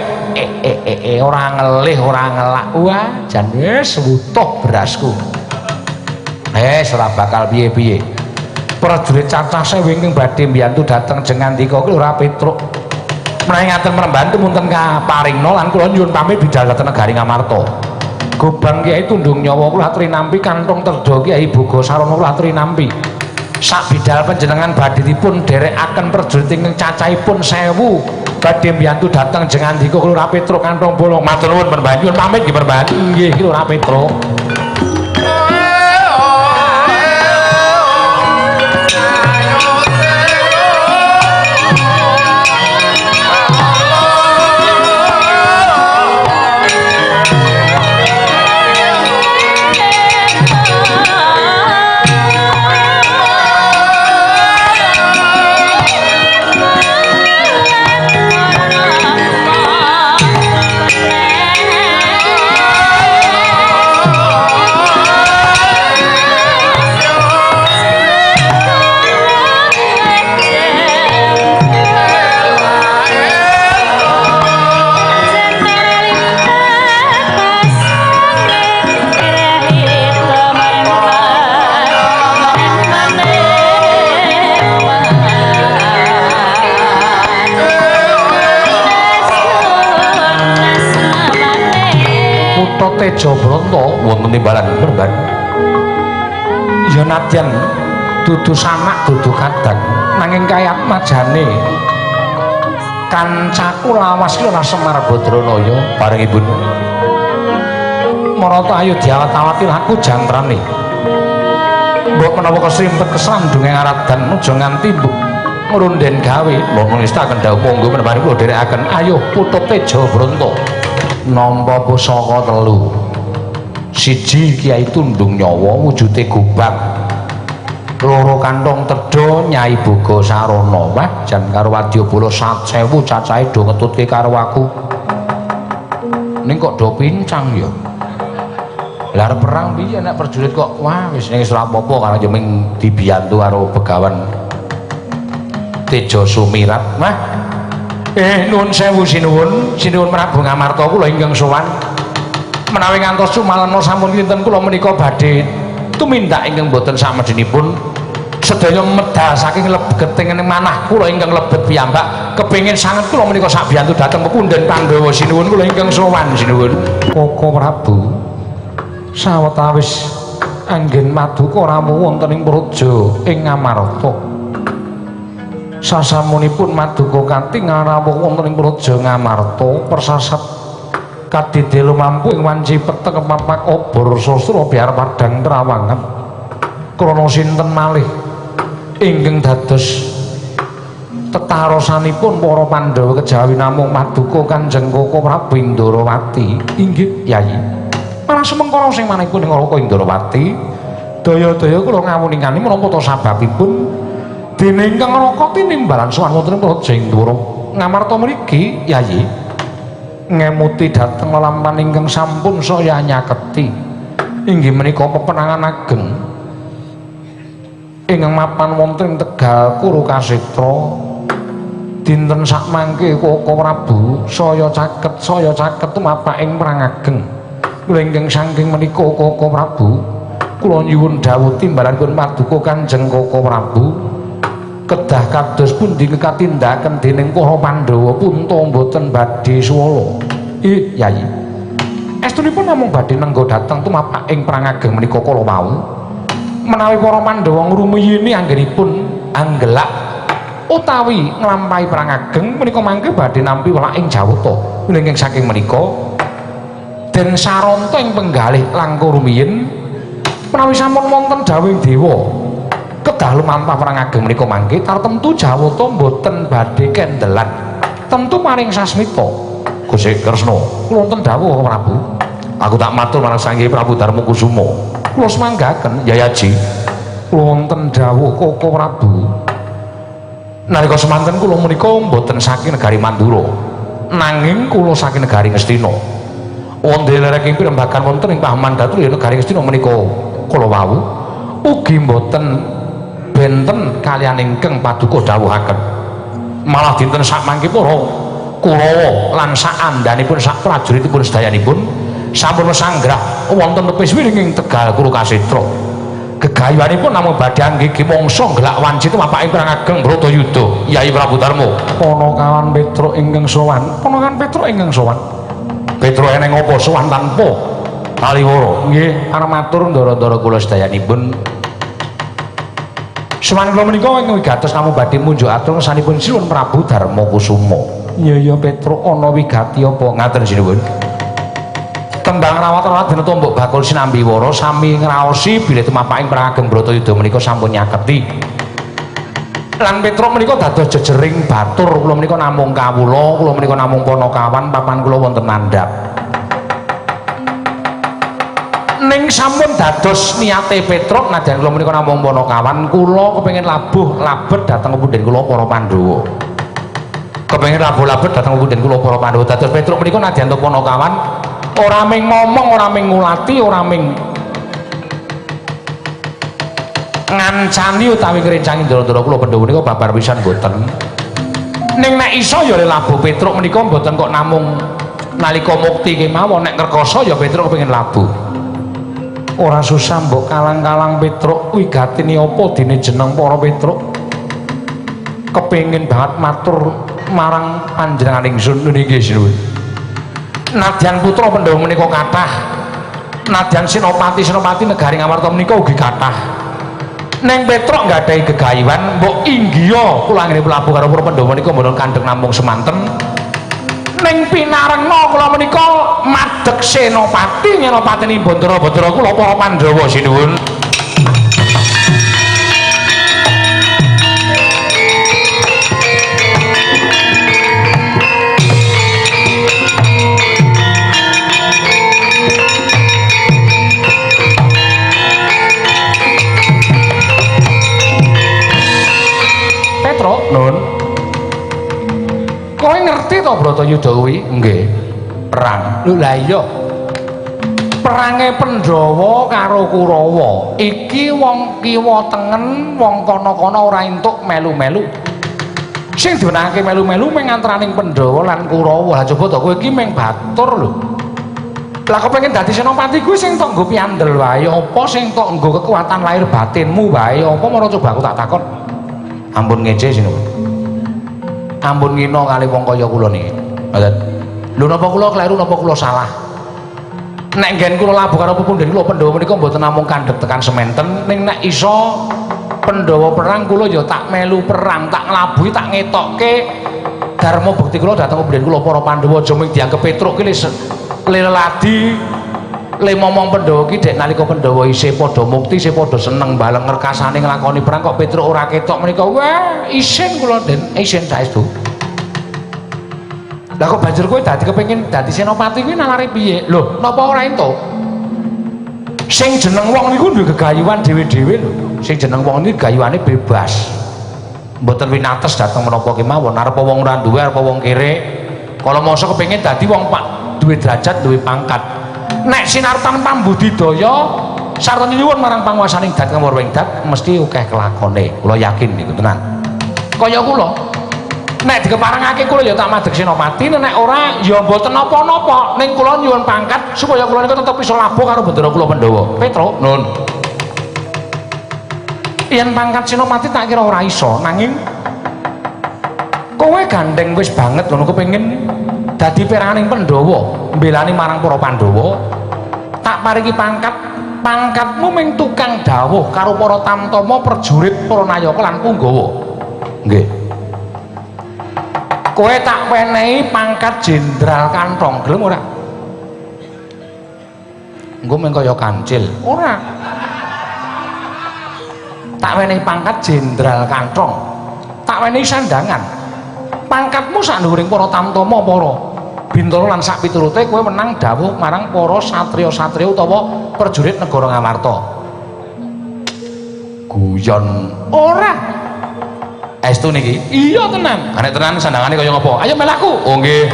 ora ngelih ora ngelak. Wah, jan wis wutuh berasku. Ora bakal piye-piye. Prajurit cacah 1000 ingkang badhe mbiyantu dhateng jengandika Ki Lurah Petruk. Menawi ngaten Panembahan tumunten kaparingna lan kula nyuwun pamit bidal dhateng negari Ngamarta. Gobang Kyai Tundung Nyawa kula aturi nampi, kantong tedha Kyai Boga Sarana kula aturi nampi. Sak bidal panjenengan badhe dipun dherekaken prajurit ingkang cacahipun 1000 badhe mbiyantu dhateng jengandika Ki Lurah Petruk kantong bolong. Matur nuwun Panembahan, nyuwun pamit nggih Panembahan. Inggih Ki Lurah Petruk. Teja Branta wonten timbalan Panembahan. Ya nadyan dudu sanak dudu kadang nanging kayatmajane kancaku lawas ki ora Semar Badranaya barengipun. Marata ayo diawat-awati laku jantrane. Mbok menawa kesrimpet kesandunge aradan aja nganti mbok ngrunden gawe. Monggo ngestaken dawuh monggo Panembahan kula dherekaken. Ayo putut Teja Branta. Nampa pusaka telu. Siji Kyai Tundung Nyawa wujude gobang. Loro kantong tedha Nyai Boga Sarana. Wah, jan karo wadyabala 1000 cacahe do ngetutke karo aku. Ning kok do pincang ya. Lah arep perang piye nek prajurit kok wah wis ning ora apa-apa karena yo ming dibiyantu karo begawan Teja Sumirat. Wah. Nuwun sewu sinuwun, sinuwun Prabu Ngamarta kula ingkang sowan. Menawi ngantos sumalana sampun kinten kula menika badhe tumindak ingkang boten samedhinipun sedaya medal saking lebeting manah kula ingkang lebet piyambak. Kepengin sanget kula menika sabiyantu dhateng pepundhen Pandhawa sinuwun kula ingkang sowan sinuwun. Koko Prabu sawetawis anggen maduka rawuh wonten ing praja ing Ngamarta. Sasampunipun maduka kanthi ngarawuh wonten ing Praja Ngamarta persasat kadidhe lumampu ing wanci peteng papak obor sastra biar padhang trawangan. Krana sinten malih ingkang dados tetarosanipun para Pandhawa kejawi namung maduka Kanjeng Koko Prabu Indrawati. Inggih Yayi. Marang semengkara sing manipun ing Raka Indrawati, daya-daya kula ngawuningani menapa ta sababipun dene ingkang Raka tinimbalan sowan wonten ing Praja Indra Ngamarta mriki Yayi ngemuti dhateng lelampahan ingkang sampun saya nyaketi inggih menika pepenangan ageng ingkang mapan wonten ing Tegal Kurukasetra. Dinten sakmangke Koko Prabu saya caket tumapak ing perang ageng. Kula ingkang saking menika Koko Prabu kula nyuwun dawuh timbalanipun paduka Kanjeng Koko Prabu kedah kados pundi katindaken dening para Pandhawa punta mboten badhe suwala. Ih Yayi, estunipun namung badhe nengga dhateng tumapak ing perang ageng menika kala wau. Menawi para Pandhawa ngrumiyini anggenipun anggelak utawi nglampahi perang ageng menika mangke badhe nampi welak ing Jawata. Ingkang saking menika den saranta ing penggalih langkung rumiyin menawi sampun wonten dawuhing dewa kedah lumampah perang ageng menika mangke tartemtu Jawata mboten badhe kendelan tentu paring sasmita. Gusti Kresna, kula wonten dawuh Prabu. Aku tak matur marang Sang Hyang Prabu Darmakusuma. Kula semanggaken Yayaji. Kula wonten dawuh Koko Prabu. Nalika semanten kula menika mboten saking negari Mandura, nanging kula saking negari Ngastina. Wonten lereng pirembagan wonten ing Pahaman Datulya negari Ngastina menika kula wau ugi mboten benten kaliyan ingkang paduka dawuhaken. Malah dinten sakmangke para Kurawa lan saandhanipun sak prajuritipun sedayanipun sampun sanggrah wonten tepis wiring ing Tegal Kurukasetra. Gegayuhanipun namung badhe anggege mangsa nggelak wanci tumapak ing perang ageng Bratayuda. Yai Prabu Darma, Panakawan Petruk ingkang sowan. Panakawan Petruk ingkang sowan. Petruk eneng apa sowan tanpa taliwara? Nggih, arep matur ndara-ndara kula sedayanipun. Sowan kula menika ing wigatos namung badhe munjuk atur ngersanipun Sinuwun Prabu Darmakusuma. Iya ya Petruk, ana wigati apa? Ngaten sinuwun. Tembang rawat-rawat dina tombok bakul sinambi wara sami ngraosi bilih tumapaking perang ageng Bratayuda menika sampun nyaketi. Lan Petruk menika dados jejering batur kula menika namung kawula, kula menika namung panakawan, papan kula wonten mandhap. Ning sampun dados niate Petruk nadyan kula menika namung panakawan, kula kepengin labuh labet dhateng punden kula para Pandhawa. Kepengin labuh labet dhateng punden kula para Pandhawa. Dados Petruk menika nadyan panakawan ora ming ngomong, ora ming ngulati, ora ming ngancani utawi ngrencangi ndara-ndara kula Pandhawa menika babar pisan mboten. Ning nek iso ya labuh Petruk menika mboten kok namung nalika mukti kemawon, nek ngrekoso ya Petruk kepengin labuh. Ora susah mbok kalang-kalang Petruk, wigatine apa dene jeneng para Petruk? Kepengin banget matur marang panjenengan ingsun niki sinuwun. Nadyan putra Pandhawa menika kathah, nadyan senopati-senopati negari Ngamarta menika ugi kathah. Neng Petruk nggadahi gegayuhan mbok inggiya kula anggene labuh karo para Pandhawa menika mboten kandheng namung semanten. Ning pinarengna kula menika madeg senopati nyenopateni bandara-bandara kula para Pandhawa sinuwun. Petruk, nun. Kowe ngerti to Bratayuda kuwi? Nggih. Perang. Lho lah iya. Perange Pandhawa karo Kurawa. Iki wong kiwa tengen, wong kono-kono ora entuk melu-melu. Sing diwenangake melu-melu mung antaraning Pandhawa lan Kurawa. Lah coba to kowe iki mung batur lho. Lah kepengin dadi senopati kuwi sing tok nggo piandel wae, apa sing tok nggo kekuatan lahir batinmu wae, apa mara coba aku tak takon. Ampun ngece sinuwun. Ampun ngina kali wong kaya kula niki. Ngoten. Lho napa kula kleru napa kula salah? Nek nggen kula labuh karo pepundhen kula Pandhawa menika mboten namung kandhek tekan sementen, ning nek iso Pandhawa perang kula ya tak melu perang, tak nglabuhi, tak ngetokke dharma bekti kula dhateng pemberian kula para Pandhawa. Aja mung dianggep Petruk ki leladi le momong Pandhawa ki dek nalika Pandhawa isih padha mukti, isih padha seneng baleng ngrekasane nglakoni perang kok Petruk ora ketok menika. Wah, isin kula Den, isin saestu. Lah kok banjur kowe dadi kepengin dadi senopati kuwi nalare piye? Lho, napa ora entuk? Sing jeneng wong niku duwe gegayuhan dhewe-dhewe lho. Sing jeneng wong niku gayuhane bebas. Mboten winates dhateng menapa kemawon, arep wong ora duwe, arep wong kere. Kala masa kepengin dadi wong pak duwe derajat, duwe pangkat. Nek sinartan pambudidaya sarta nyuwun marang panguwasaning dat ngamurwing dat mesti akeh kelakone. Kula yakin niku tenan. Kaya kula nek dikeparengake kula ya tak madeg senopati, nek ora ya mboten napa-napa. Ning kula nyuwun pangkat supaya kula niku tetep iso labuh karo bendera kula Pandhawa. Petruk, nun. Yen pangkat senopati tak kira ora iso, nanging kowe gandeng wis banget ngono kepengin dadi peraning Pandhawa, mbelani marang para Pandhawa. Tak paringi pangkat, pangkatmu ming tukang dawuh karo para tamtama, prajurit, para nayaka lan punggawa. Nggih. Kowe tak wenehi pangkat jenderal kantong, gelem ora? Engko mung kaya kancil. Ora. Tak wenehi pangkat jenderal kantong. Tak wenehi sandangan. Pangkatmu sak nduwuring para tamtama, para bintara lan sak piturute kowe menang dawuh marang para satriya-satriya utawa prajurit negara Ngamarta. Guyon ora. Estu niki? Iya tenan. Nek tenan sandangane kaya ngapa? Ayo melaku. Oh nggih.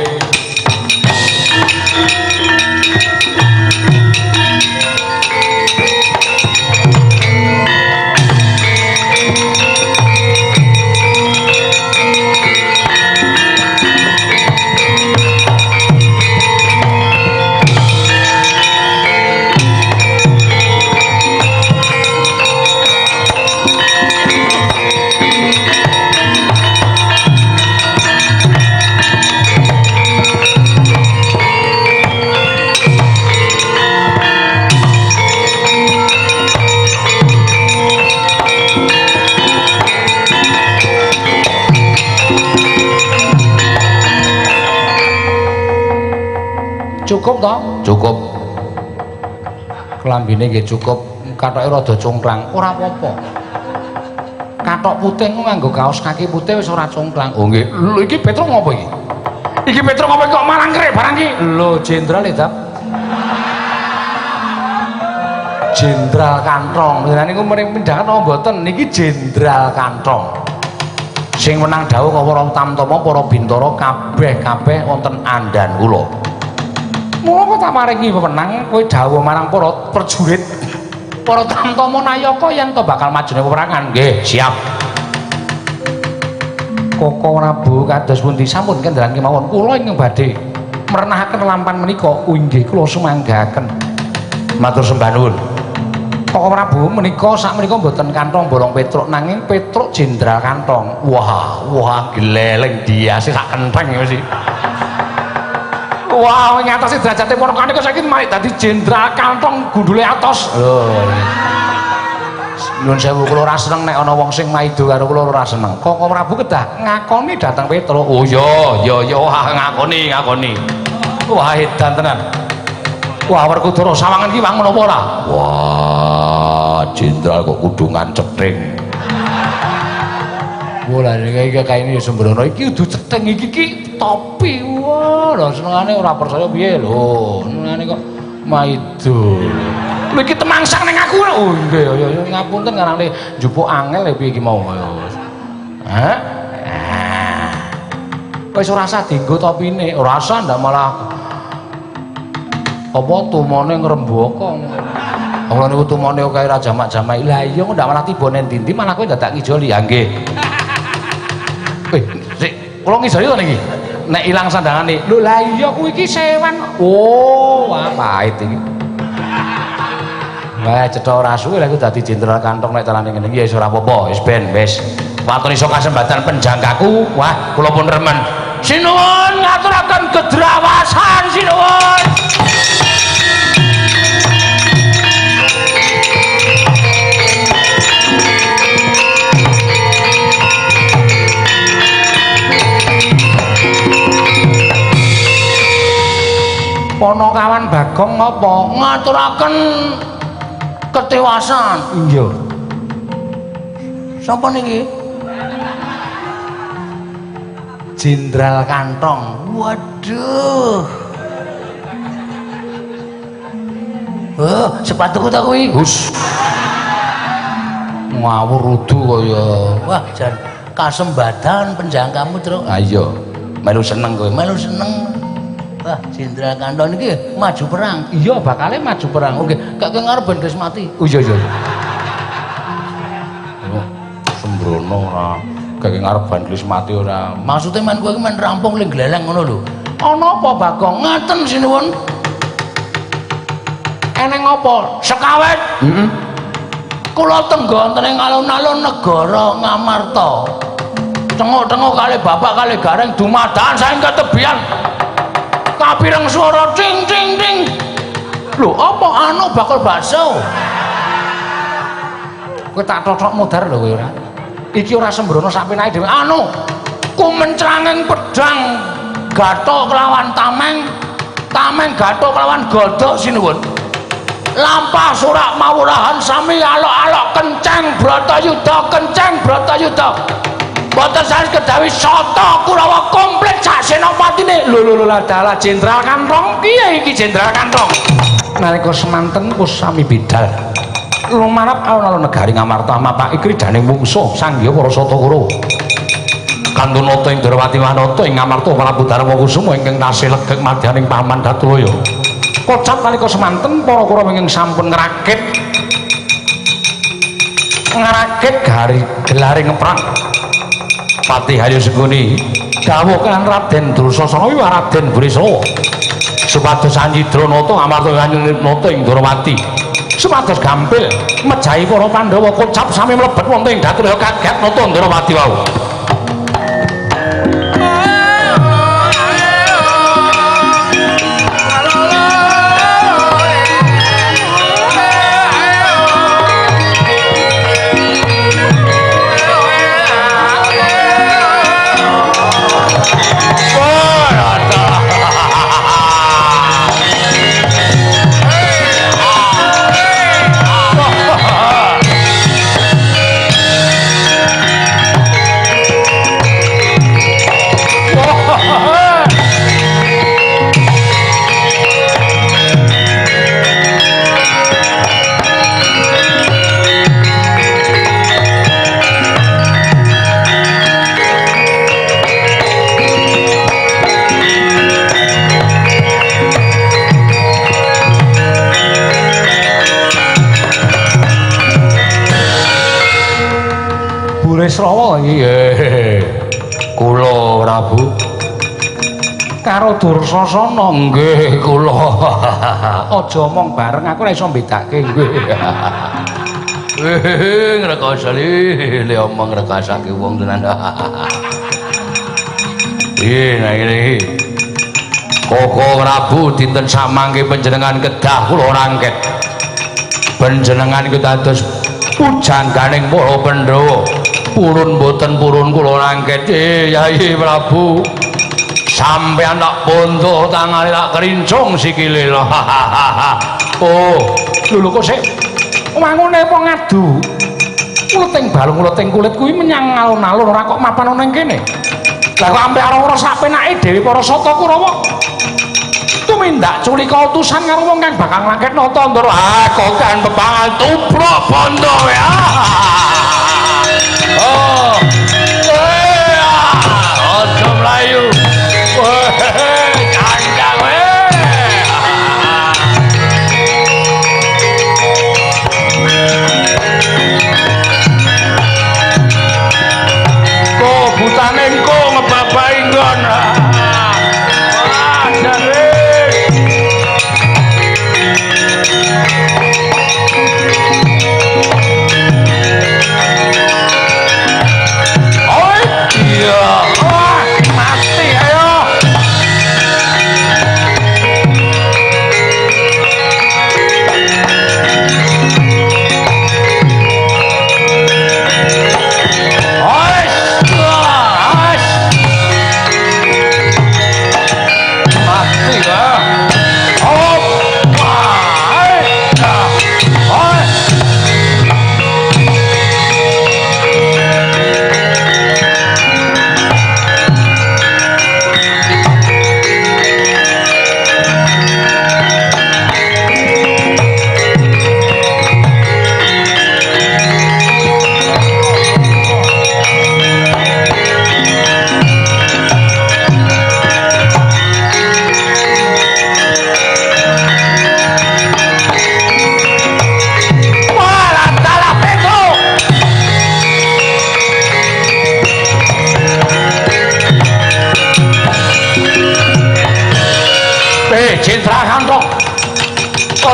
Cukup toh? Cukup. Klambine nggih cukup, kathoke rada congklang, ora apa-apa. Kathok putih ku nganggo kaos kaki putih wis ora congklang. Oh nggih. Lho iki Petruk ngopo iki? Iki Petruk ngopo kok malah ngrek barang iki? Lho jenderal e, Dap. Jenderal Kantong. Lha niku mring pindahan apa mboten? Niki Jenderal Kantong. Sing menang dawuh para tamtama, para bintara kabeh-kabeh wonten andhan kula. Mula kok tak paringi wewenang kowe dawuh marang para prajurit, para tamtama nayaka yen to bakal majune peperangan. Nggih, siap. Koko Prabu kados pundi sampun kendhalan kemawon kula ingkang badhe merenahaken lampan menika inggih kula sumanggaken. Matur sembah nuwun. Koko Prabu menika sakmenika mboten kantong bolong Petruk nanging Petruk Jenderal Kantong. Wah, wah gleleng diase sak kentheng mesti. Wah, ngatasi derajate ponakane kok saiki mari dadi jenderal kantong gundule atos. Lho. Nuwun sewu kula ora seneng nek ana wong sing maido karo kula ora seneng. Koko Prabu kedah ngakoni dhateng Petruk. Oh iya, iya iya wah ngakoni, ngakoni. Wah edan tenan. Wah Werkudara sawangan ki wangun apa ora? Wah, jenderal kok kudungan cething. Wah, lha iki kaine ya sembrono iki kudu cething iki ki topi. Wah, lha senengane ora percaya piye lho. Senengane kok maido. Lho iki temangsang ning aku. Oh nggih ya ya ngapunten karane njupuk angel ya piye iki mau. Hah? Wis ora usah dienggo topine, ora usah ndak malah apa tumone ngrembaka. Kula niku tumone akeh ra jamak-jamak. Lah iya kok ndak malah tiba ning ndi-ndi malah kowe dadak ngijoli. Ha nggih. Sik, kula ngijoli to niki. Nek ilang sandangane. Lho lah iya kuwi iki sewan. Oh, wah pahit iki. Wah, cetha ora suwe lha iku dadi jenderal kantong nek carane ngene iki ya wis ora apa-apa, wis ben wis. Waton iso kasembatan penjangkaku, wah kula pun remen. Sinuwun ngaturaken gedrawasan sinuwun. Sembrono kawan Bagong ngapa? Ngaturaken ketewasan. Iya. Sapa niki? Jenderal Kantong. Waduh. Oh, sepatuku ta kuwi? Hus. Ngawur udu kaya. Wah, jan kasembadan penjangkamu, Truk. Ha iya. Melu seneng kowe, melu seneng. Wah, Jenderal Kantong iki maju perang. Iya, bakale maju perang. Oke, gak ngarep ben wis mati. Oh iya iya. Oh, sembrono ora. Gak ngarep ben wis mati ora. Maksude men kowe iki men rampung ling gleleng ngono lho. Ana apa Bagong? Ngaten sinuwun. Eneng apa? Sekawet. Heeh. Kula tenggo wonten ing alun-alun negara Ngamarta. Tengok-tengok kali bapak kali gareng dumadakan saking ketebian. Kapireng swara ting ting ting. Lho, apa anu bakul bakso? Kowe tak tothok modar lho kowe ora. Iki ora sembrono sak penake dhewe. Anu, kumencranging pedhang gathuk kelawan tameng, tameng gathuk kelawan godhok sinuwun. Lampah surak mawurahan sami alok-alok kenceng Bratayuda, kenceng Bratayuda. Mboten sanes kedawi sata Kurawa komplit sak senopatine. Lho lho lho dalah Jenderal Kantong piye iki Jenderal Kantong? Nalika semanten pus sami bidal. Lumarap alun-alun negari Ngamarta mapaki kridaning mungsuh sangya para sata Kurawa. Kantun nata ing Ndrawati Wanata ing Ngamarta Prabu Darma Kusuma ingkang tasih legek madyaning Paman Datulaya. Kocap nalika semanten para Kurawa ingkang sampun ngrakit ngrakit gari gelaring perang. Patih Haryo Sengkuni dawuh kan Raden Dursasana wiwah Raden Burisrawa supados Anyidra nata amarta nata ing Ndrawati supados gampil mejahi para Pandhawa kocap sami mlebet wonten ing Datulaya kaget nata Ndrawati wau. Burisrawa nggih. Kula Prabu karo Dursasana nggih kula. Aja omong bareng aku ora iso mbedake nggih. Ngrekasa le omong ngrekasake wong tenan. Piye nah ngene iki. Koko Prabu dinten samangke panjenengan kedah kula rangket. Panjenengan iku dados pujangganing para Pandhawa. Purun boten purun kula rangket. Yai Prabu sampeyan tak ponto tangane tak kerincung sikile. Oh, lho kok sik wangune apa ngadu? Uleting balung uleting kulit kuwi menyang alun-alun ora kok mapan ana ing kene. Lah kok ampe ora sak penake dhewe para sata Kurawa. Tumindak culika utusan karo wong kang bakal nglangket nata Ndara. Ah, kokan pepangan tubruk bondo ya. Oh. Aja mlayu. Kandang kowe. Ko butane engko ngebabahi nggon. Wah, jare.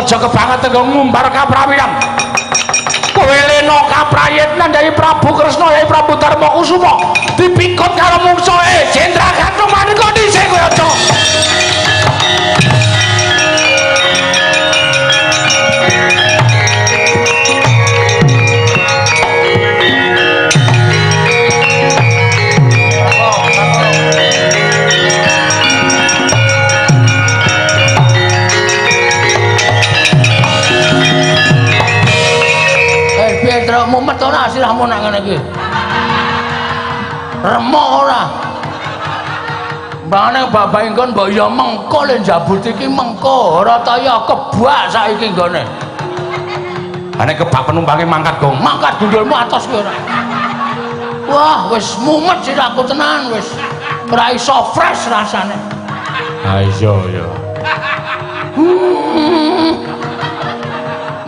Aja kebangetan nggo ngumbar kaprawiran. Kowe lena kaprayitnan dari Prabu Kresna ya Prabu Darma Kusuma dipikut karo mungsuhe Jenderal Gantung maneka dhisik kowe aja. Mumet ora sirahmu nek ngene iki. Remuk ora. Mbangane bapak ingkon mbok ya mengko le njabut iki mengko ora ta ya kebak saiki nggone. Ha nek kebak penumpange mangkat gong. Mangkat gundulmu atos kowe ora. Wah, wis mumet sirahku tenan wis. Ora iso fresh rasane. Ha iya ya.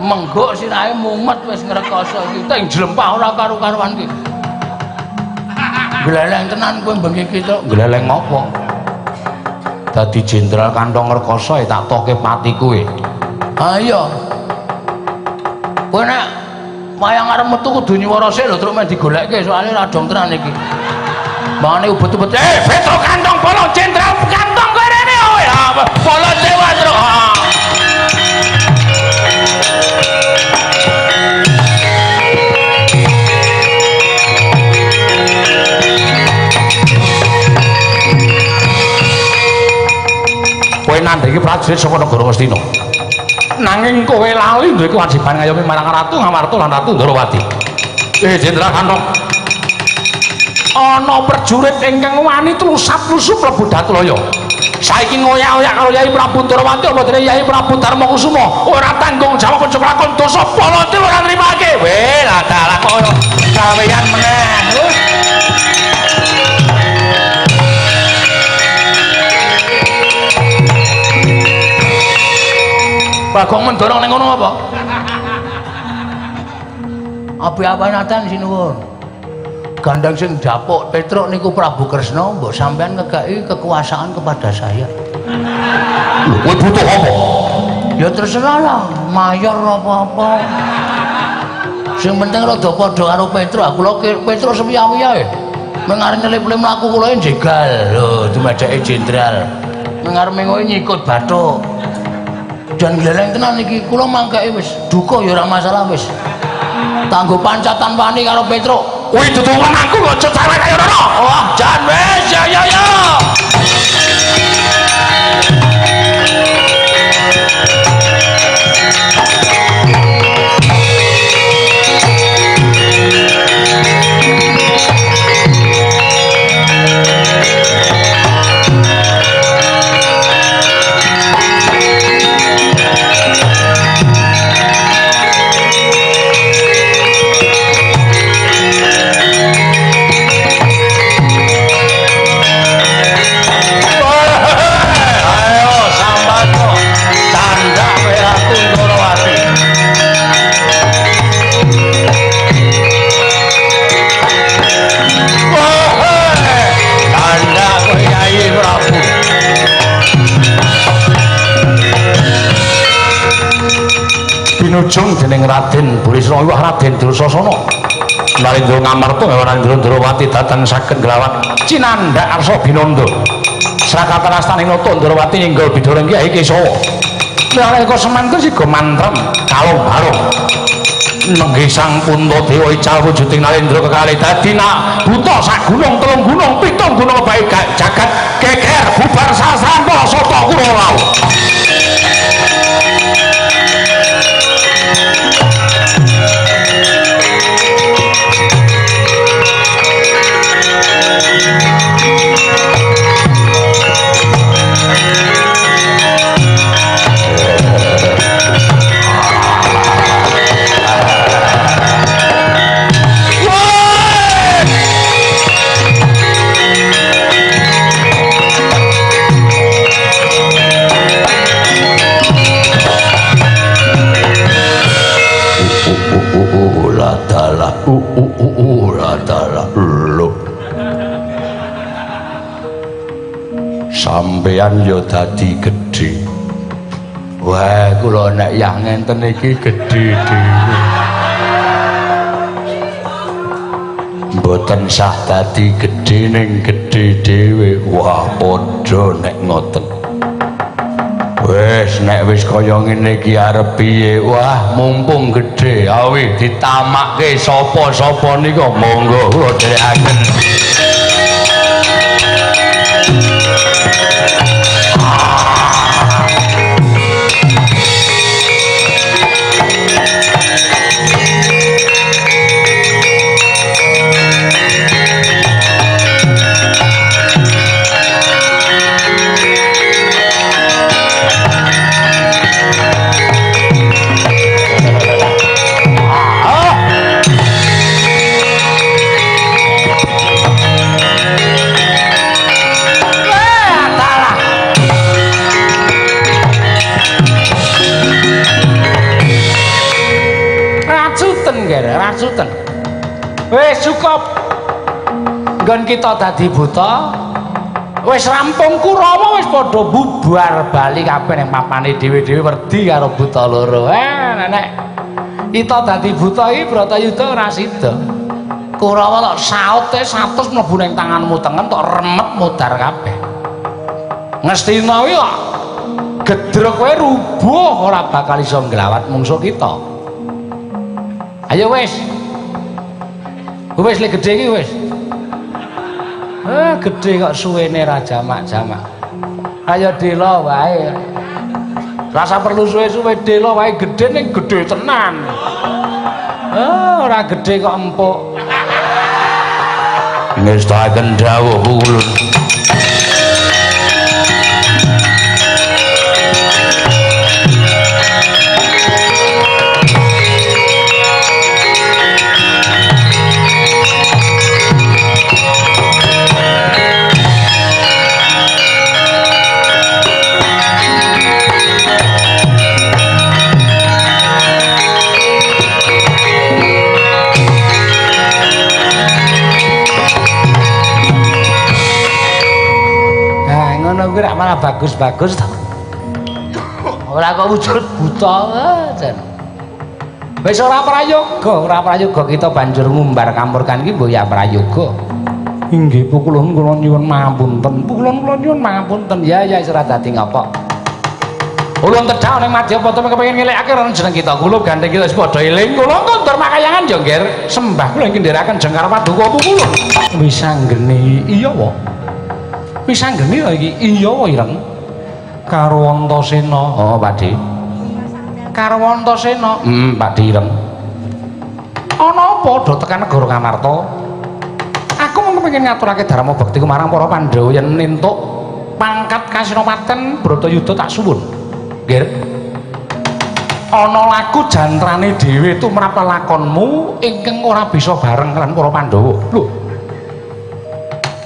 Menggok sirahe mumet wis ngrekoso iki teng jlempah ora karu-karuan iki. Gleleng tenan kowe bengi iki tok. Gleleng apa? Dadi jenderal kantong ngrekoso tak toke pati kowe. Ha iya. Kowe nek wayang arep metu kudu nyuwara sik lho truk men digolekke soalé ora dong tenan iki. Mangane ubet-ubet. Petro kantong bolong jenderal kantong kowe rene kowe. Bolong dewa truk. Kowe nandhingi prajurit saka negara Ngastina. Nanging kowe lali duwe kewajiban ngayomi marang Ratu Ngamarta lan Ratu Ndorowati. Jenderal Kantong. Ana prajurit ingkang wani tlusap-lusup mlebu Datulaya. Saiki ngoyak-oyak karo Yai Prabu Ndorowati apa dene Yai Prabu Darma Kusuma ora tanggung jawab aja lakon dosa Baladewa ora nrimake. Weh, lah dalah kok gawean meneh. Bagong mendorong ning ngono apa? Api-api natan sinuwun. Gandeng sing dapuk Petruk niku Prabu Kresna, mbok sampean ngekeki kekuasaan kepada saya. Lho, kowe butuh apa? Ya terserah lah, mayor apa-apa. Sing penting rada padha karo Petruk. Aku lho Petruk sepiye-piye. Meng arep nyelip-lip mlaku kula jegal. Lho, dumedeke jenderal. Meng arep ngono nyikut bathuk. Jan gleleng tenan iki kula mangkake wis duka ya ora masalah wis. Tanggo pancatan wani karo Petruk. Kuwi dudu wenangku aja cewek kaya ngono. Wah, jan wis ya ya ya. Pinujung dening Raden Burisrawa Raden Dursasana Narendra Ngamarta Narendra Ndrawati dhateng saged nglawat cinandhak arsa binanda srakatan astaning nata Ndrawati nyinggol bidara Kyai Kesawa. Nalika semanten siga mantrem kalung barung nenggih sang Puntadewa ical wujuding Narendra kekalih dadi nak buta sak gunung telung gunung pitung gunung bae jagat geger bubar sasrampa sata Kurawa. Sampeyan ya dadi gedhe. Wah, kula nek yah ngenten iki gedhe dhewe. Mboten sah dadi gedhe ning gedhe dhewe. Wah, padha nek ngoten. Wis nek wis kaya ngene iki arep piye? Wah, mumpung gedhe, awi ditamakke sapa-sapa nika monggo kula dherekaken. Racuten. Wis cukup. Nggon kita dadi buta. Wis rampung Kurawa wis padha bubar bali kabeh ning papane dhewe-dhewe wedi karo buta loro. Nek kita dadi buta iki Bratayuda ora sida. Kurawa tok saute 100 mlebu ning tanganmu tengen tok remet mudar kabeh. Ngastina kuwi kok gedrek kowe rubuh ora bakal iso nglawat mungsuh kita. Ayo wis. Wis le gedhe iki wis. Gedhe kok suwene ra jamak-jamak. Ayo dela wae. Rasa perlu suwe-suwe dela wae gedhe ning gedhe tenan. Ora gedhe kok empuk. Ngestakaken dawuh kula. Kuwi rak malah bagus-bagus to. Ora kok wujud buta jan. Wis ora prayoga kita banjur ngumbar kamurkan iki mbok ya prayoga. Inggih pukulun kula nyuwun mangapunten. Pukulun kula nyuwun mangapunten. Ya ya wis ora dadi ngapa. Ulun tedhak ning Madyapada kepengin ngelekake ora jeneng kita. Kula gandeng kita wis padha eling. Kula kondur makayangan ya, Ngger. Sembah kula ing ndherekaken jengkar paduka pukulun. Wis anggene iya wae. Wis anggene to iki. Iya wae ireng. Karo Antasena. Oh, Pakde. Karo Antasena. Pakde ireng. Ana apa do tekan negara Ngamarta? Aku mung kepengin ngaturake dharma bektiku marang para Pandhawa yen entuk pangkat Kasinopaten Bratayuda tak suwun. Nggih. Ana laku jantrane dhewe tumrap lelakonmu ingkang ora bisa bareng lan para Pandhawa. Lho.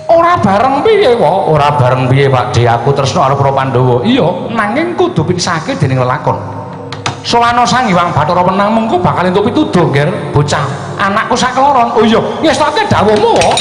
Ora bareng piye wae? Ora bareng piye Pakde, aku tresna karo para Pandhawa. Iya, nanging kudu pinsake dening lelakon. Solano Sang Hyang Bathara Wenang mengko bakal entuk pituduh, Ngger, bocah anakku sakloron. Oh iya, ngestake dawuhmu wae.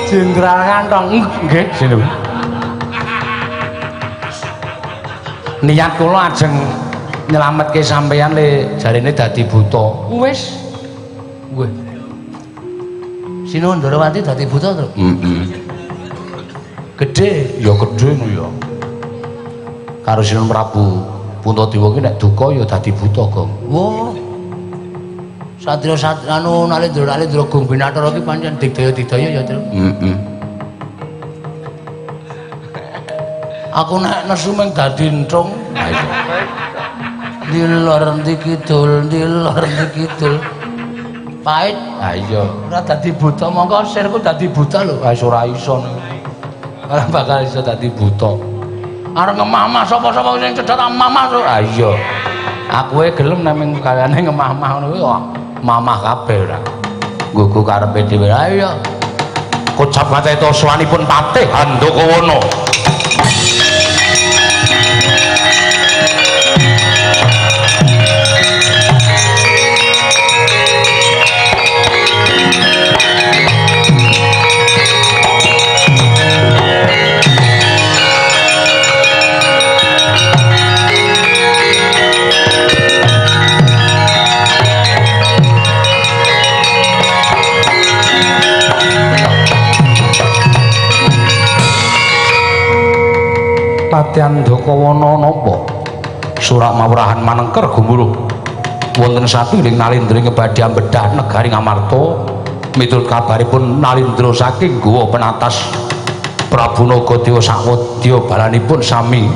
Jenderal Kantong nggih sinten. Niat kula ajeng nyelametke sampeyan le jarene dadi buta. Wis. Nggih. Sinuwun Ndorowati dadi buta to? Heeh. Gedhe, ya gedhe ngono ya. Karo Sinuwun Prabu Puntadewa ki nek duka ya dadi buta, Gong. Wah. Satria-satria anu Nalendra-nalendra Gong Binathara ki pancen digdaya-digdaya ya, Tru. Heeh. Aku nek nesu mung dadi entung. Ndi lor ndi kidul, ndi lor ndi kidul. Pait. Ha iya. Ora dadi buta, mongko sirku dadi buta lho. Wis ora iso. Ora bakal iso dadi buta. Arep ngemah-mah sapa-sapa sing cedhak tak mamah. Ah iya. Aku e gelem nek ming kayane ngemah-mah ngono kuwi kok mamah kabeh ora. Nggugu karepe dhewe. Ah iya. Kocap kate taswanipun Patih Handakawana. Patih Handakawana napa? Surak mawrahan manengker gumuruh wonten satunggiling nalindra ing badhe bedah negari Ngamarta. Miturut kabaripun nalindra saking Guwa Penatas Prabu Nagadewa sakwadya balanipun sami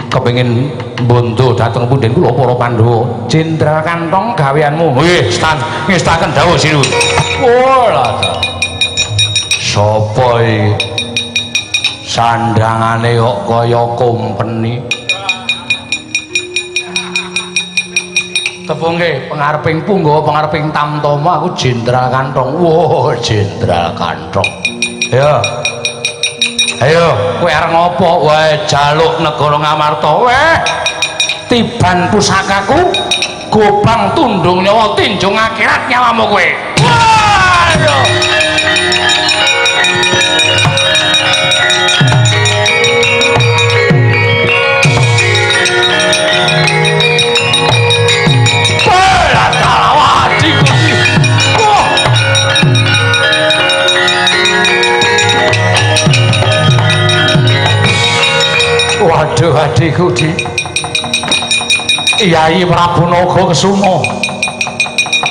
kepengin bondo dhateng punden kula para Pandhawa. Jenderal Kantong gaweanmu. Nggih, ngestaken dawuh sinuwun. Oh lah. Sapa iki? Sandangane kok kaya kompeni. Tepungke pengareping punggawa pengareping Tamtama aku Jenderal Kantong. Wah, Jenderal Kantong. Ya. Ayo, kowe arep ngopo? Wae jaluk negara Ngamarta. Weh. Tiban pusakaku, gobang tundung nyawa tinjung akhirat nyawamu kowe. Waduh. Waduh adikku di Yai Prabu Naga Kesuma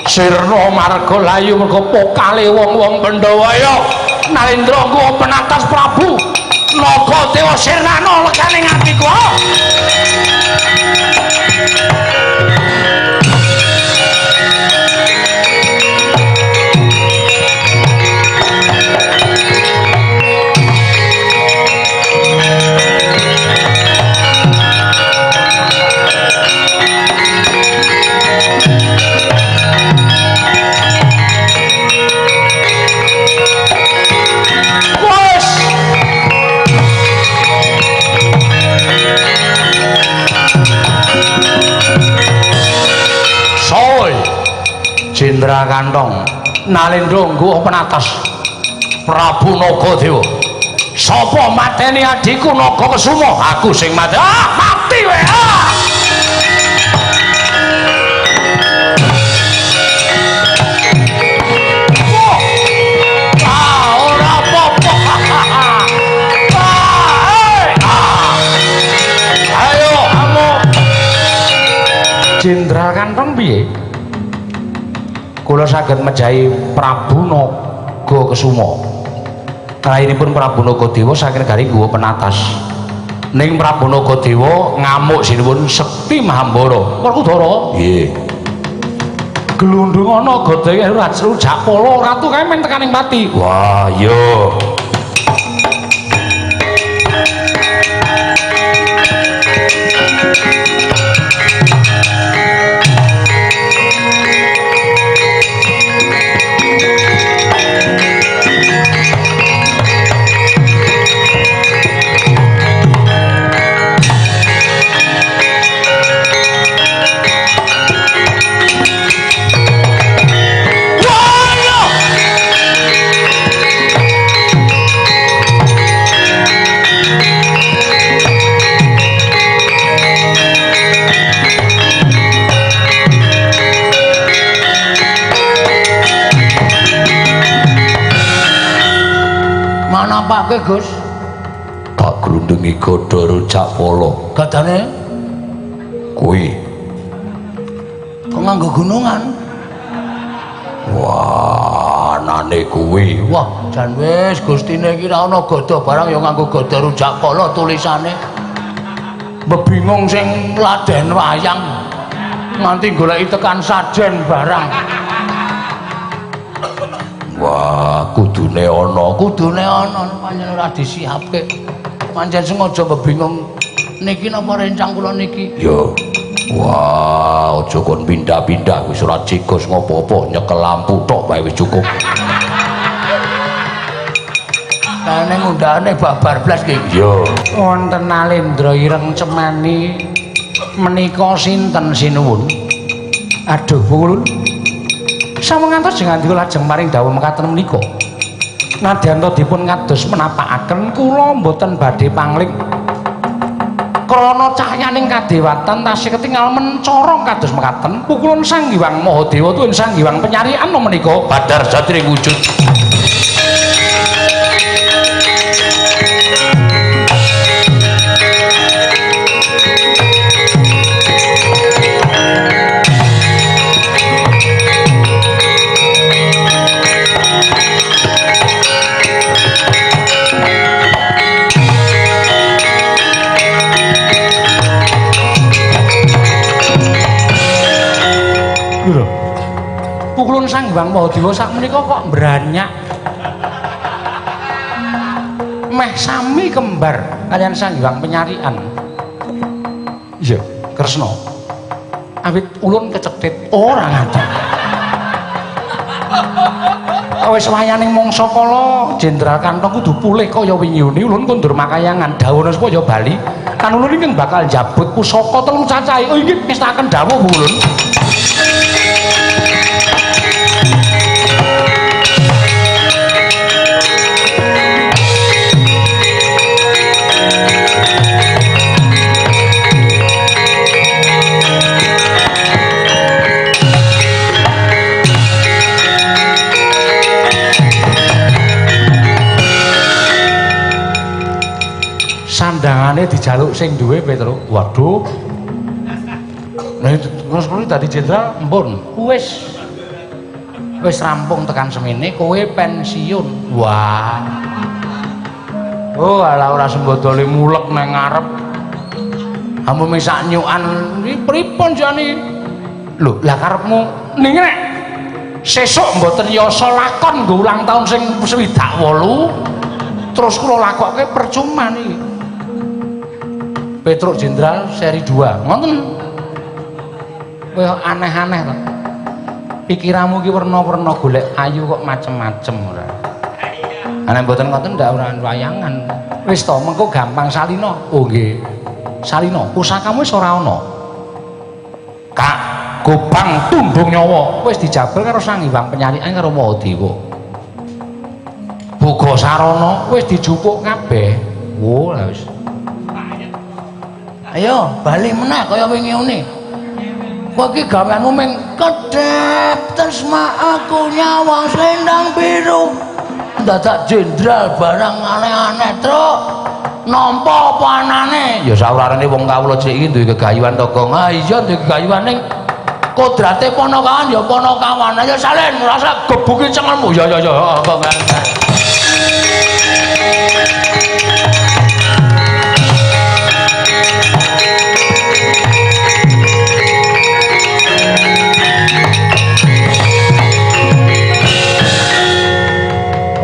sirna marga layu merga pokale wong-wong Pandhawa. Ya Nalendra nggo penatas Prabu Naga Dewa sirnana legane atiku. Jenderal Kantong Nalendra nggo penatas Prabu Nagadewa. Sapa mateni adhiku Naga Kesuma? Aku sing mati. Ah, mati kowe. Ah. Ah, ora apa-apa. Ah, ah. Ayo, kamu. Jenderal Kantong piye? Kula saged mejahi Prabu Naga Kesuma. Rainipun Prabu Nagadewa saking negari Guwa Penatas. Ning Prabu Nagadewa ngamuk sinuwun sekti Mahambara. Werkudara. Nggih. Glundungana godhonge Rujakpala ratu kae men tekaning pati. Wah, iya. Manapake, Gus? Tak glundungi godha Rujakpala. Gadane kuwi kok nganggo gunungan? Wah, anane kuwi. Wah, jan wis gustine iki ra ana godha barang ya nganggo godha Rujakpala tulisane. Bebingung sing laden wayang nganti goleki tekan sajen barang. Wah, kudune ana, kudune ana pancen ora disiapke. Pancen sengaja bebingung Niki napa rencang kula niki? Yo. Wah, aja kon pindah-pindah wis ora cigos ngopo-opo, nyekel lampu tok wae wis cukup. Lah ning undane babar blas nggih. Yo. Wonten Nalendra ireng cemani menika sinten sinuwun? Aduh, Pukulun. Sampun ngantos jenengan lajeng maring dawuh mekaten menika. Nadyan ta dipun kados menapakaken kula mboten badhe pangling. Krana cahyaning kadewatan tasih ketingal mencorong kados mekaten. Pukulun Sang Hyang Mahadewa tuwin Sang Hyang Penyarian menika badar jatiring wujud. Pukulun Sang Hyang Mahadewa sakmenika kok mbranyak. Meh sami kembar kalian Sang Hyang Penyarian. Iya, Kresna. Awit ulun kecethit ora nganti. Wis wayaning mangsa kala Jenderal Kantong kudu pulih kaya wingi ulun kondur makayangan dawuhna supaya bali kan ulun ingkang bakal njabut pusaka telu cacahe. Oh inggih ngestakaken dawuh ulun. Sandangane dijaluk sing duwe Petro. Waduh. Nah, terus kuwi dadi jenderal empun. Wis. Wis rampung tekan semene kowe pensiun. Wah. Oh, alah ora sembodole mulek nang ngarep. Ampun sak nyukan iki pripun jane? Lho, lah karepmu ning nek sesuk mboten yasa lakon nggo ulang tahun sing 68 terus kula lakokke percuma niki. Petruk Jenderal seri 2. Ngoten. Kowe aneh-aneh to. Pikiranmu ki werna-werna golek ayu kok macem-macem ora. Ana mboten ngoten ndak ora wayangan. Wis to mengko gampang salina. Oh nggih. Salina, pusakamu wis ora ana. Kak Gobang tundung nyawa wis dijabel karo Sang Hyang Penyarian karo Mahadewa. Boga sarana wis dijupuk kabeh. Wo lah wis. Ayo bali meneh kaya wingi une. Kowe iki gaweanmu ming kedhep tresma aku nyawang selendang biru. Dadak jenderal barang aneh-aneh, Truk. Nampa apa anane? Ya saurarane wong kawula cilik iki duwe gegayuhan to, Gong. Ah iya duwe gegayuhan ning kodrate ponokawan ya ponokawan. Ayo salin rasa gebuki cengelmu. Ya ya ya, Gong.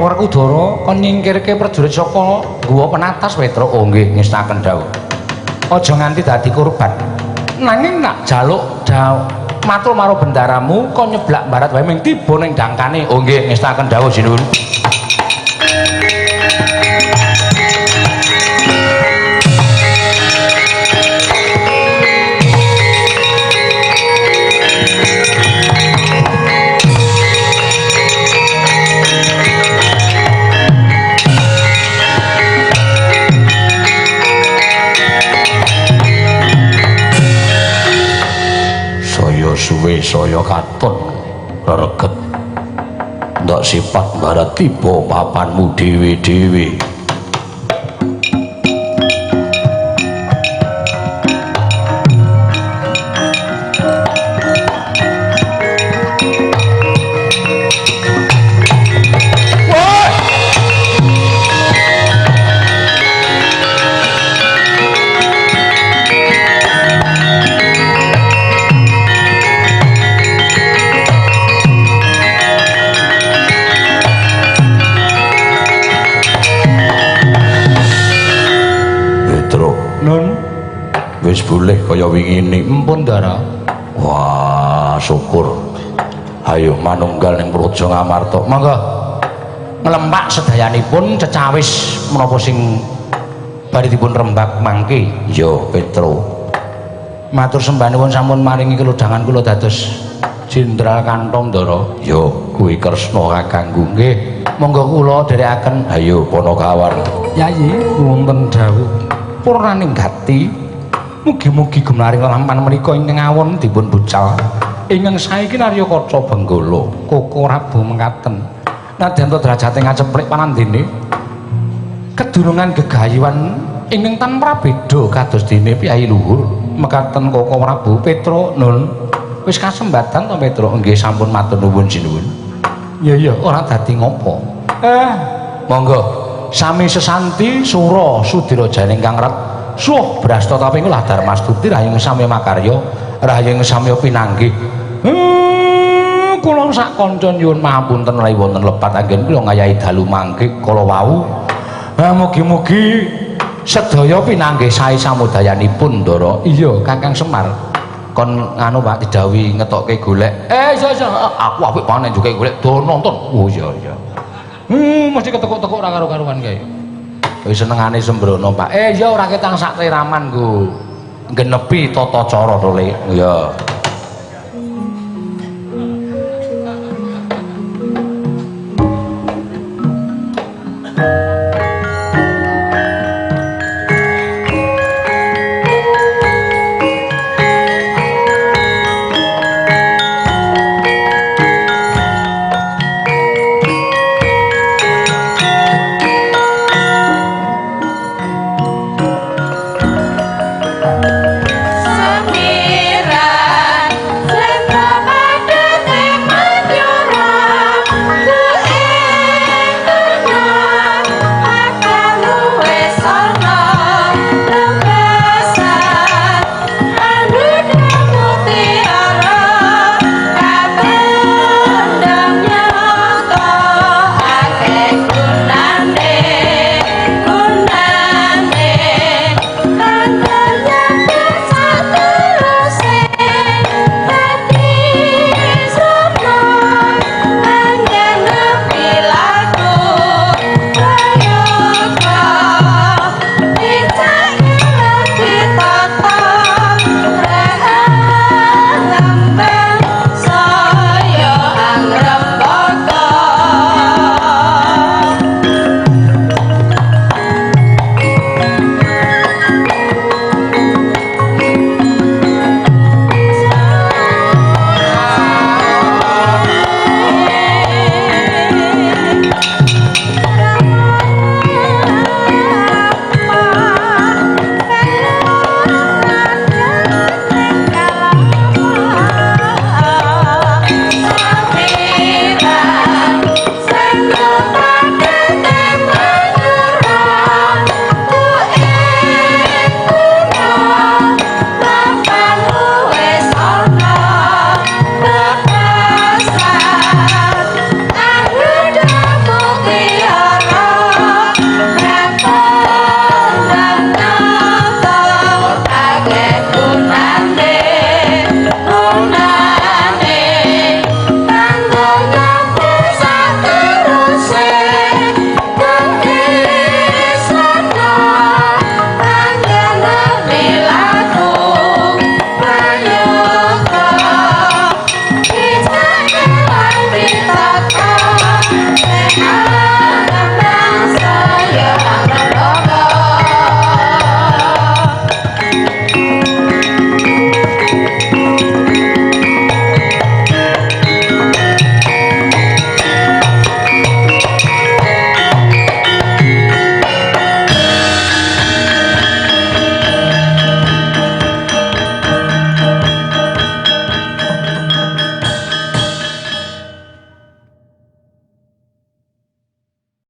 Werkudara kon nyingkirke prajurit saka guwa penatas Petruk. Oh nggih, ngestaken dawuh. Aja nganti dadi korban. Nanging nak jaluk dawuh matur marang bendaramu kon nyeblak barat wae ming tiba ning dangkane. Oh nggih, ngestaken dawuh sinuwun. Suwe saya katon rereget ndak sifat barat tiba papanmu dhewe-dhewe. boleh kaya wingine. Empun, Ndara. Wah, syukur. Ayo manunggal ning Praja Ngamarta. Monggo. Nglempak sedayanipun cecawis menapa sing badhe dipun rembak mangke. Yo, Petro. Matur sembah nuwun sampun maringi kelodhangan kula dados Jenderal Kantong, Ndara. Yo, kuwi Kresna kakangku. Nggih, monggo kula dherekaken. Ayo Panakawan. Yayi, wonten dawuh purnaning gati. Mugi-mugi gumlaring lampan menika ingkang awon dipun bucal. Ingkang saiki narya kaca Benggala, Koko Prabu mekaten. Nadyan derajate ngaceplik panandene kedunungan gegayuhan ingkang tan prabeda kados dene piyayi luhur. Mekaten Koko Prabu. Petro nun wis kasembatan to, Petro? Nggih sampun, matur nuwun sinuwun. Iya iya, ora dadi ngopo. Monggo sami sesanti sura sudira janing kang ret suh brasta tapi lah darmastuti rahayung samya makarya rahayung samya pinanggih. Kula sak kanca nyuwun mahapunten menawi wonten lepat anggen kula ngayahi dalu mangke kala wau. Mugi-mugi sedaya pinanggih sae samudayanipun, Ndara. Iya, Kakang Semar. Kon nganu Pak didhawuhi ngetokke golek. Iya iya, aku apik panen juga golek do nonton. Oh iya iya. Mesti ketekuk-tekuk ora karo-karuan kae. Wis senengane sembrono, Pak. Iya ora ketang sak tiraman nggo genepi tata cara to, Le. Iya.